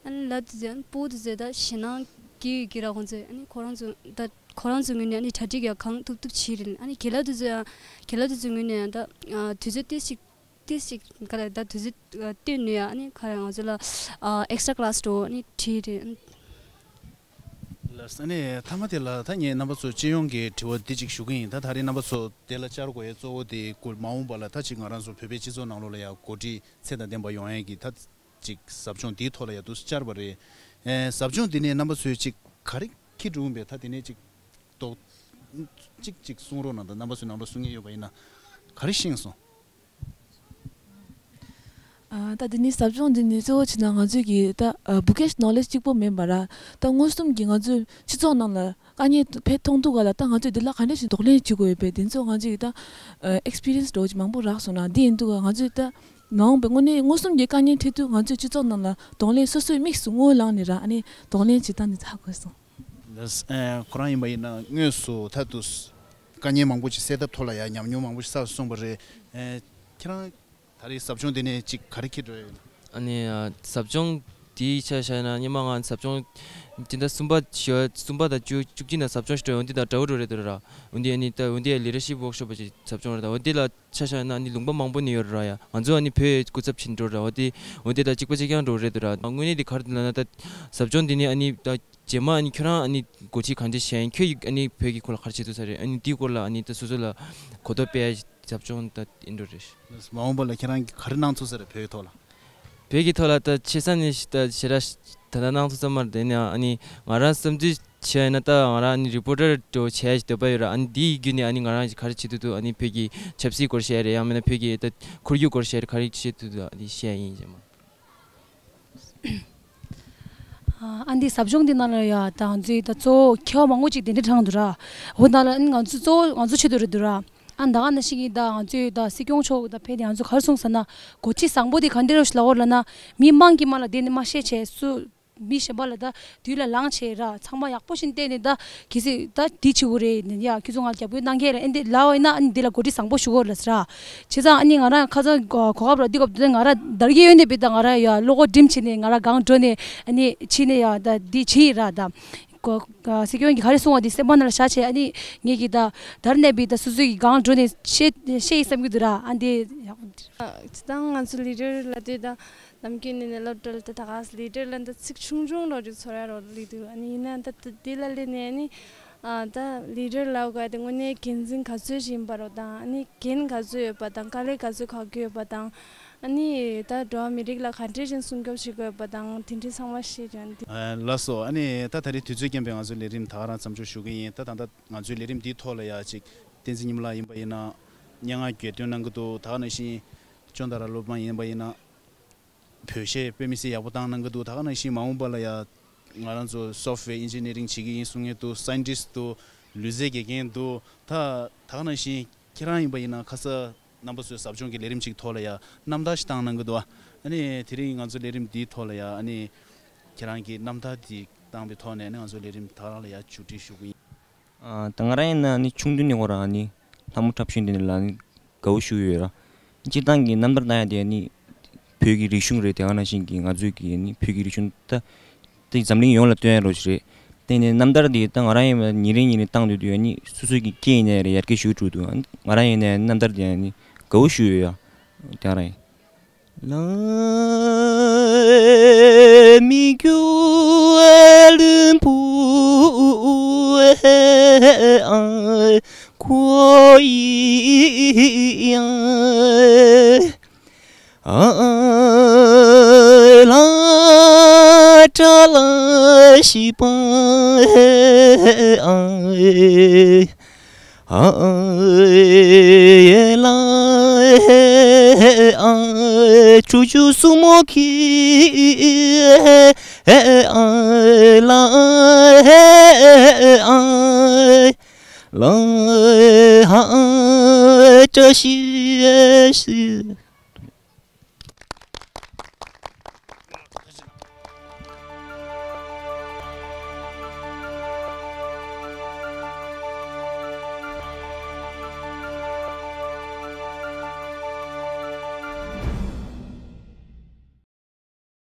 ཨ་ནི་ལབ་དུས་ཙམ་སྤུ་གུ་དེ་ཚོས་ད་ཞེད་སྣང་སྐྱེ་ཡོད་ཀྱི་ར། ཁོང་ཚོས་ཨ་ནི་ཁོ་རང་ཚོ་ད་ཁོ་རང་ཚོའི་ངོས་ནས་ཨ་ནི་གྲ་སྒྲིག་ཡ་གང་ཐུབ་ཐུབ་བྱེད་རེད། ཨ་ནི་རྒན་ལགས་དེ་ཚོས་ཡང་རྒན་ལགས་དེ་ཚོའི་ངོས་ནས་ཡང་ད་དུས་ཚོད་ཏོག་ཙམ་ཏོག་ཙམ་ག་རེ་ད་དུས་ཚོད་བཏོན་ནས་ཡ་ཨ་ནི་ག་རེ་ང་ཚོ་ལ་extra class འགྲོ་ཨ་ནི་བྲིས་རེད། ལགས་སོ། ཨ་ནི་མཐའ་མ་དེ་ལ་ད་ངས་རྣམ་པ་ཚོ་སྤྱི་ཡོངས་ཀྱི་དྲི་བ་འདི་གཅིག་ཞུ་གི་ཡིན། ད་ད་རེས་རྣམ་པ་ཚོ་དེ་ལ་བཅར་དགོས་ཡའི་གཙོ་བོ་དེ་སྐོར་མ་འོངས་པ་ལ་ད་ཅིག་ང་རང་ཚོ་བོད་པའི་སྤྱི་ཚོགས་ནང་ལོགས་ལ་ཡང་འགོ་ཁྲིད་ཚད་དང་ལྡན་པ་ཡོང་ཡས་ཀྱི་ད་ཅིག་ཟབ་སྦྱོང་འདིའི་ཐོག་ལ་ཡང་འདུག་སེ་བཅར་བ་རེད། ཨེ་ཟབ་སྦྱོང་འདི་ནས་རྣམ་པ་ཚོས་ཅིག་ག་རེ་ཁྱེར་འགྲོ་གི་ཡིན་པས། ད་དེ་ནས་ཅིག་རྡོག་ཅིག་ཅིག་གསུང་རོགས་གནང་དང་། རྣམ་པ་ཚོའི་ནང་ལོགས་གསུང་མཁན་ཡོད་པ་ཡིན་ན་ག་རེ་ཤེས་སོང་། ཨ་ད་འདི་ནི་ཟབ་སྦྱོང་འདི་ནི་གཙོ་བོ་བྱས་ན་ང་ཚོས་ཀྱི་ད་ཨ་bookish knowledge གཅིག་པོ་མིན་པ་ར། ད་མངོན་སུམ་གྱི་ང་ཚོའི་སྤྱི་ཚོགས་ནང་ལ་དཀའ་ངལ་ཕེབས་མཐོང་དུས་ག་ལ་ད་ང་ཚོས་འདི་ལ་ག་འདྲ་ཞིག་གདོང་ལེན་བྱེད་དགོས་ཡོད་པས། འདི་ཚོ་ང་ཚོས་ཀྱི་ད་ཨ་experience འདྲ་བོ་ཅིག་མང་པོ་རག་སོང་ན། འདི་ཡིན་དུས་ག་ང་ཚོས་ད་མ་འོངས་པའི་དངོས་གནས་མངོན་སུམ་གྱི་དཀའ་ངལ་འཕྲད་དུས་ང་ཚོའི་སྤྱི་ཚོགས་ནང་ལ་གདོང་ལེན་སོ་སོའི་དམིགས་སུ་དངུལ་བླངས་ནས་ར། ཨ་ནི་གདོང་ལེན་བྱེད་སྟངས་འདི་ཧ་གོ་སོང་། ལགས། ཨེ་ཁོ་རང་ཡིན་པ་ཡིན་ན་དངོས་སུ་ད་དུ་དཀའ་ངལ་མང་པོ་ཅིག་སེལ་ཐབས་ཐོག་ལ་ཡང་ཉམས་མྱོང་མང་པོ་ཞིག་བསགས་སོང་པ་རེད། ཨེ་ཁྱེད་རང་ད་རེས་ཟབ་སྦྱོང་དེ་ནས་ཅིག་ག་རེ་ཁྱེར་འགྲོ་ཡ་ཡིན། ཨ་ནི་ཨ་ཟབ་སྦྱོང་ དེའི་ཆ་བཞག་ན་སྔོན་མ་ང་ཟབ་སྦྱོང་སྤྱི་ཟླ་གསུམ་པ་ཞེ་གསུམ་པ་དང་བཅུ་བཅུ་གཅིག་ནང་ཟབ་སྦྱོང་ཞིག་འགྲོ་ཡོང་དུས་དང་འདྲ་བོ་འགྲོ་རེད་འདུག་ར། འོན་ཏེ་ཨ་ནི་ད་འོན་ཏེ་ལི་ཌར་ཤིབ་ཝོག་ཤོབ་པ་ཅིག་ཟབ་སྦྱོང་རེད། ད་འོན་ཏེ་ལ་ཆ་བཞག་ན་ཨ་ནི་ལུང་པ་མང་པོ་ནས་ཡོད་རེད་ར། ཡ་ང་ཚོ་ཨ་ནི་བོད་སྐུ་ཚབ་བྱེད་འགྲོ་ར། འོ་དེ་འོ་དེ་ད་གཅིག་པ་གཅིག་རྐྱང་འགྲོ་རེད་འདུག་ར། དངོས་གནས་དེ་ག་རེ་ལབ་ན་ད་ཟབ་སྦྱོང་འདི་ནི་ཨ་ནི་ད་རྗེས་མ་ཨ་ནི་ཁྱོད་རང་ཨ་ནི་འགོ་ཁྲིད་གང་འདྲ་བྱས་ཡིན། ཁྱོད་ཀྱིས་ཨ་ནི་བོད་ཀྱི་སྐོར་ལ་ག་རེ་བྱེད་ཐུབ་ས་རེད། ཨ་ནི་དེའི་སྐོར་ལ་ཨ་ནི་ད་སོ་སོ་ལ་གོ་རྟོགས་སྤེལ་ཡ་ཟབ་སྦྱོང་ད་ཡིན་འགྲོ་རེད། མ་འོངས་པ་ལ་ཁྱེད་རང་གིས་ག་རེ་གནང་ཐུབ་ས་རེད། བོད་ཀྱི་ཐོག་ལ། བོད་ཀྱི་ཐོག་ལ་ད་ཆེ་ས་ནས་ད་ཞེ་དྲག་ད་ལྟ་གནང་ཐུབ་ས་མ་རེད། དེ་ནས་ཨ་ནི་ང་རང་བསམ་ཚུལ་བྱས་ན་ད་ང་རང་ཨ་ནི་རི་པོ་ཊར་འདྲ་བོ་བྱས་འདོད་པ་ཡོད་ར། ཨ་ནི་འདིའི་བརྒྱུད་ནས་ཨ་ནི་ང་རང་ག་རེ་བྱེད་ཐུབ་ཐུབ། ཨ་ནི་བོད་ཀྱི་ཆབ་སྲིད་སྐོར་བཤད་རེད། ཡང་མིན་ན་བོད་ཀྱི་ད་ཁོར་ཡུག་སྐོར་བཤད་རེད། ག་རེ་བྱེད་ཐུབ་ཐུབ་ཨ་ནི་བཤད་ཡིན་རྗེས་མ། ཨ་འདི་ཟབ་སྦྱོང་འདི་ནང་ལ་ཡ་ད་ང་ཚོའི་ད་གཙོ་བོ་མཁས་པ་མང་པོ་ཅིག་གདན་འདྲེན་དྲངས་འདུག་ར། འོ་ད་ལ་ཨ་ནི་ང་ཚོ་གཙོ་བོ་ང་ཚོ་ཆེད་དུ་རེད་འདུག་ར། ཨ་ད་ག་ནང་བཞིན་གྱི་ད་ང་ཚོའི་ད་སྲིད་སྐྱོང་མཆོག་ད་ཕེབས་ཏེ་ང་ཚོ་ག་རེ་གསུངས་ཟེར་ན། འགོ་ཁྲིད་བཟང་པོ་དེ་ག་འདྲ་ཞིག་ལབ་དགོས་ལབ་ན། མི་མང་གི་མ་ལ་བསྡད་ནས་མ་བཤད་བྱས་སུ། མི་གཞན་པ་ལ་ད་དུས་ལ་ལངས་བྱས་ར། ཚང་མ་ཡག་པོ་ཞིག་བལྟས་ནས་ད་གལ་སྲིད་ད་འདི་བྱེད་དགོས་རེད། ཡ་ཁྱོད་ཚོ་ང་རྒྱབ་སྐྱོར་གནང་མཁན་རེད། ཨ་འདི་ལབ་པ་ཡིན་ན་ཨ་ནི་འདི་ལ་འགོ་ཁྲིད་བཟང་པོ་ཞིག་དགོས་ལབ་ཟེར་ར། བྱས་ཙང་ཨ་ནི་ང་རང་ཁ་སང་གོ་སྐབས་ར་འདི་སྐབས་དེ་ང་རང་དར་རྒྱས་ཡོད་ནས་བི་ད་ང་རང་ཡ་བློ་ཁོག་སྒྲིམ་བྱས་ནས་ང་རང་སྒང་འགྲོ་ནས་ཨ་ནི་ཕྱིན་ནས་ཡ་ད་འདི་བྱེད་ཡིན་ར། ད་གོ་སྲིད་སྐྱོང་གིས་ག་རེ་གསུངས་པ་འདི་སེམས་པ་ནང་ལ་བཞག་བྱས། ཨ་ནི་ངེད་ཀྱིས་ད་དར་ནས་བི་ད་སོ་སོ་གི་སྒང་འགྲོ་ནས་བཤད་བཤད་ཡིན་བསམ་གྱི་འདུག་ར། ཨ་འདི་ཡག་པོ་འདུག་སྤྱིར་བཏང་ང་ཚོ་ལི་ཌར་ལབ་དུས་ད་ནམ་རྒྱུན་ནས་ནས་སློབ་གྲྭ་ལ་ད་ད་ག་ལི་ཌར་ལབ་ན་ད་ཚིག་ཆུང་ཆུང་རོ་ཅིག་ཚོར་ཡ་རོ་ལི་འདུག་ཨ་ནི་ཡིན་ན་ད་ད་འདི་ལ་སླེབས་ནས་ཨ་ནི་ཨ་ད་ལི་ཌར་ལབ་དགོས་དེ་དངོས་གནས་འགན་འཛིན་ག་ཚོད་ཅིག་ཡིན་པ་རོ་དང་། ཨ་ནི་འགན་ག་ཚོད་ཡོད་པ་དང་། དཀའ་ལས་ག་ཚོད་ཁག་གི་ཡོད་པ་དང་། ཨ་ནི་ད་འགྲོ་བ་མི་རིགས་ལ་ག་འདྲས་ཅིག་སྲུང་སྐྱོབ་བྱེད་དགོས་པ་དང་། དེ་འདྲས་ཚང་མ་ཤེས་ཀྱང་འདི། ཨ་ལགས་སོ། ཨ་ནི་ད་ད་རེས་དུས་ཚོད་རྐྱེན་པས་ང་ཚོའི་ལས་རིམ་ད་ག་རང་མཚམས་འཇོག་ཞུ་གི་ཡིན། ད་ད་ལྟ་ང་ཚོའི་ལས་རིམ་འདིའི་ཐོག་ལ་ཡ་ཅིག་བསྟན་འཛིན་ཉི་མ་ལགས་ཡིན་པ་ཡིན་ན་སྙན་ངག་གྱེར་འདོན་གནང་གི་འདུག་ད་ག་ནང་བཞིན་ཅོན་ཏ་ར་སློབ་མ་ཡིན་པ་ཡིན་ན། བོད་གཞས་དཔེ་མི་སྲིད་ཡག་པོ་བཏང་གནང་གི་འདུག་ད་ག་ནང་བཞིན་མ་འོངས་པ་ལ་ཡ་ང་རང་ཚོ་སོབ་ཊི་ཝེར་ཨིན་ཇི་ནི་ཡ་རིང་བྱེད་ཀྱི་ཡིན་གསུང་མཁན་འདུག་སའིན་ཊིསཊ་འདུག་ལུས་རྩལ་དགེ་རྒན་འདུག་ད་ད་ག་ནང་བཞིན་ཁྱེད་རང་ཡིན་པ་ཡིན་ན་ཁ་ས་རྣམ་པ་ཚོའི་ཟབ་སྦྱོང་གི་ལས་རིམ་ཅིག་ཐོག་ལ་ཡ་རྣམ་ཐར་ཞིག་བཏང་གནང་གི་འདུག་ཨ་ནི་དེ་རིང་ང་ཚོ་ལས་རིམ་འདིའི་ཐོག་ལ་ཡ་ཨ་ནི་ཁྱེད་རང་གི་རྣམ་ཐར་འདི་བཏང་པའི་ཐོག་ནས་ཨ་ནི་ང་ཚོ་ལས་རིམ་ད་ག་རང་ལ་ཡ་མཇུག་སྒྲིལ་ཞུ་གི་ཡིན། ཨ་ད་ང་རང་ཡིན་ན་ནི་ཆུང་དུས་ནས་ཁོ་རང་ནི་ལྷ་མོ་འཁྲབ་ཤིང་དེ་ནི་ལ་ནི་དགའ་བོ་ཞུ་ཡོད་ར། སྤྱིར་བཏང་གི་རྣམ་ཐར་བཏང་ཡ་དེ་ནི་བོད་ཀྱི་རིག་གཞུང་རེད། དེ་ག་ནང་བཞིན་གྱི་ང་ཚོའི་གི་ནི་བོད་ཀྱི་རིག་གཞུང་ད་དེ་འཛམ་གླིང་ཡོངས་ལ་སྟོན་ཡ་རོ་ཞིག་རེད། དེ་ནི་རྣམ་ཐར་དེ་ད་ང་རང་ཡིན་ན་ཉིན་རེ་ཉིན་རེ་བཏང་སྡོད་དུས་ཡ་ནི་སོ་སོའི་གི་སྐད་ཡིན་ན་ཡ་རེད་ཡར་རྒྱས་ཞུ་འགྲོ་འདུག་ང་རང་ཡིན་ན་རྣམ་ཐར་དེ་ཡ་ནི་དགའ་བོ་ཞུ་ཡོད་ཡ། དེ་ག་རང་ཡིན། ལ་མི་རྒྱུ་ལུམ་བུ་ཨ་ཁོ་ཡི་ཨ་ལ་ཏྲ་ལ་ཤི་པ་ཨ། ཨ་ཡེ་ལ་ཨ་ཆུ་ཆུ་སུ་མོ་ཁི་ཨ་ལ་ཨ་ལ་ཨ་བཀྲ་ཤིས་ཤིས།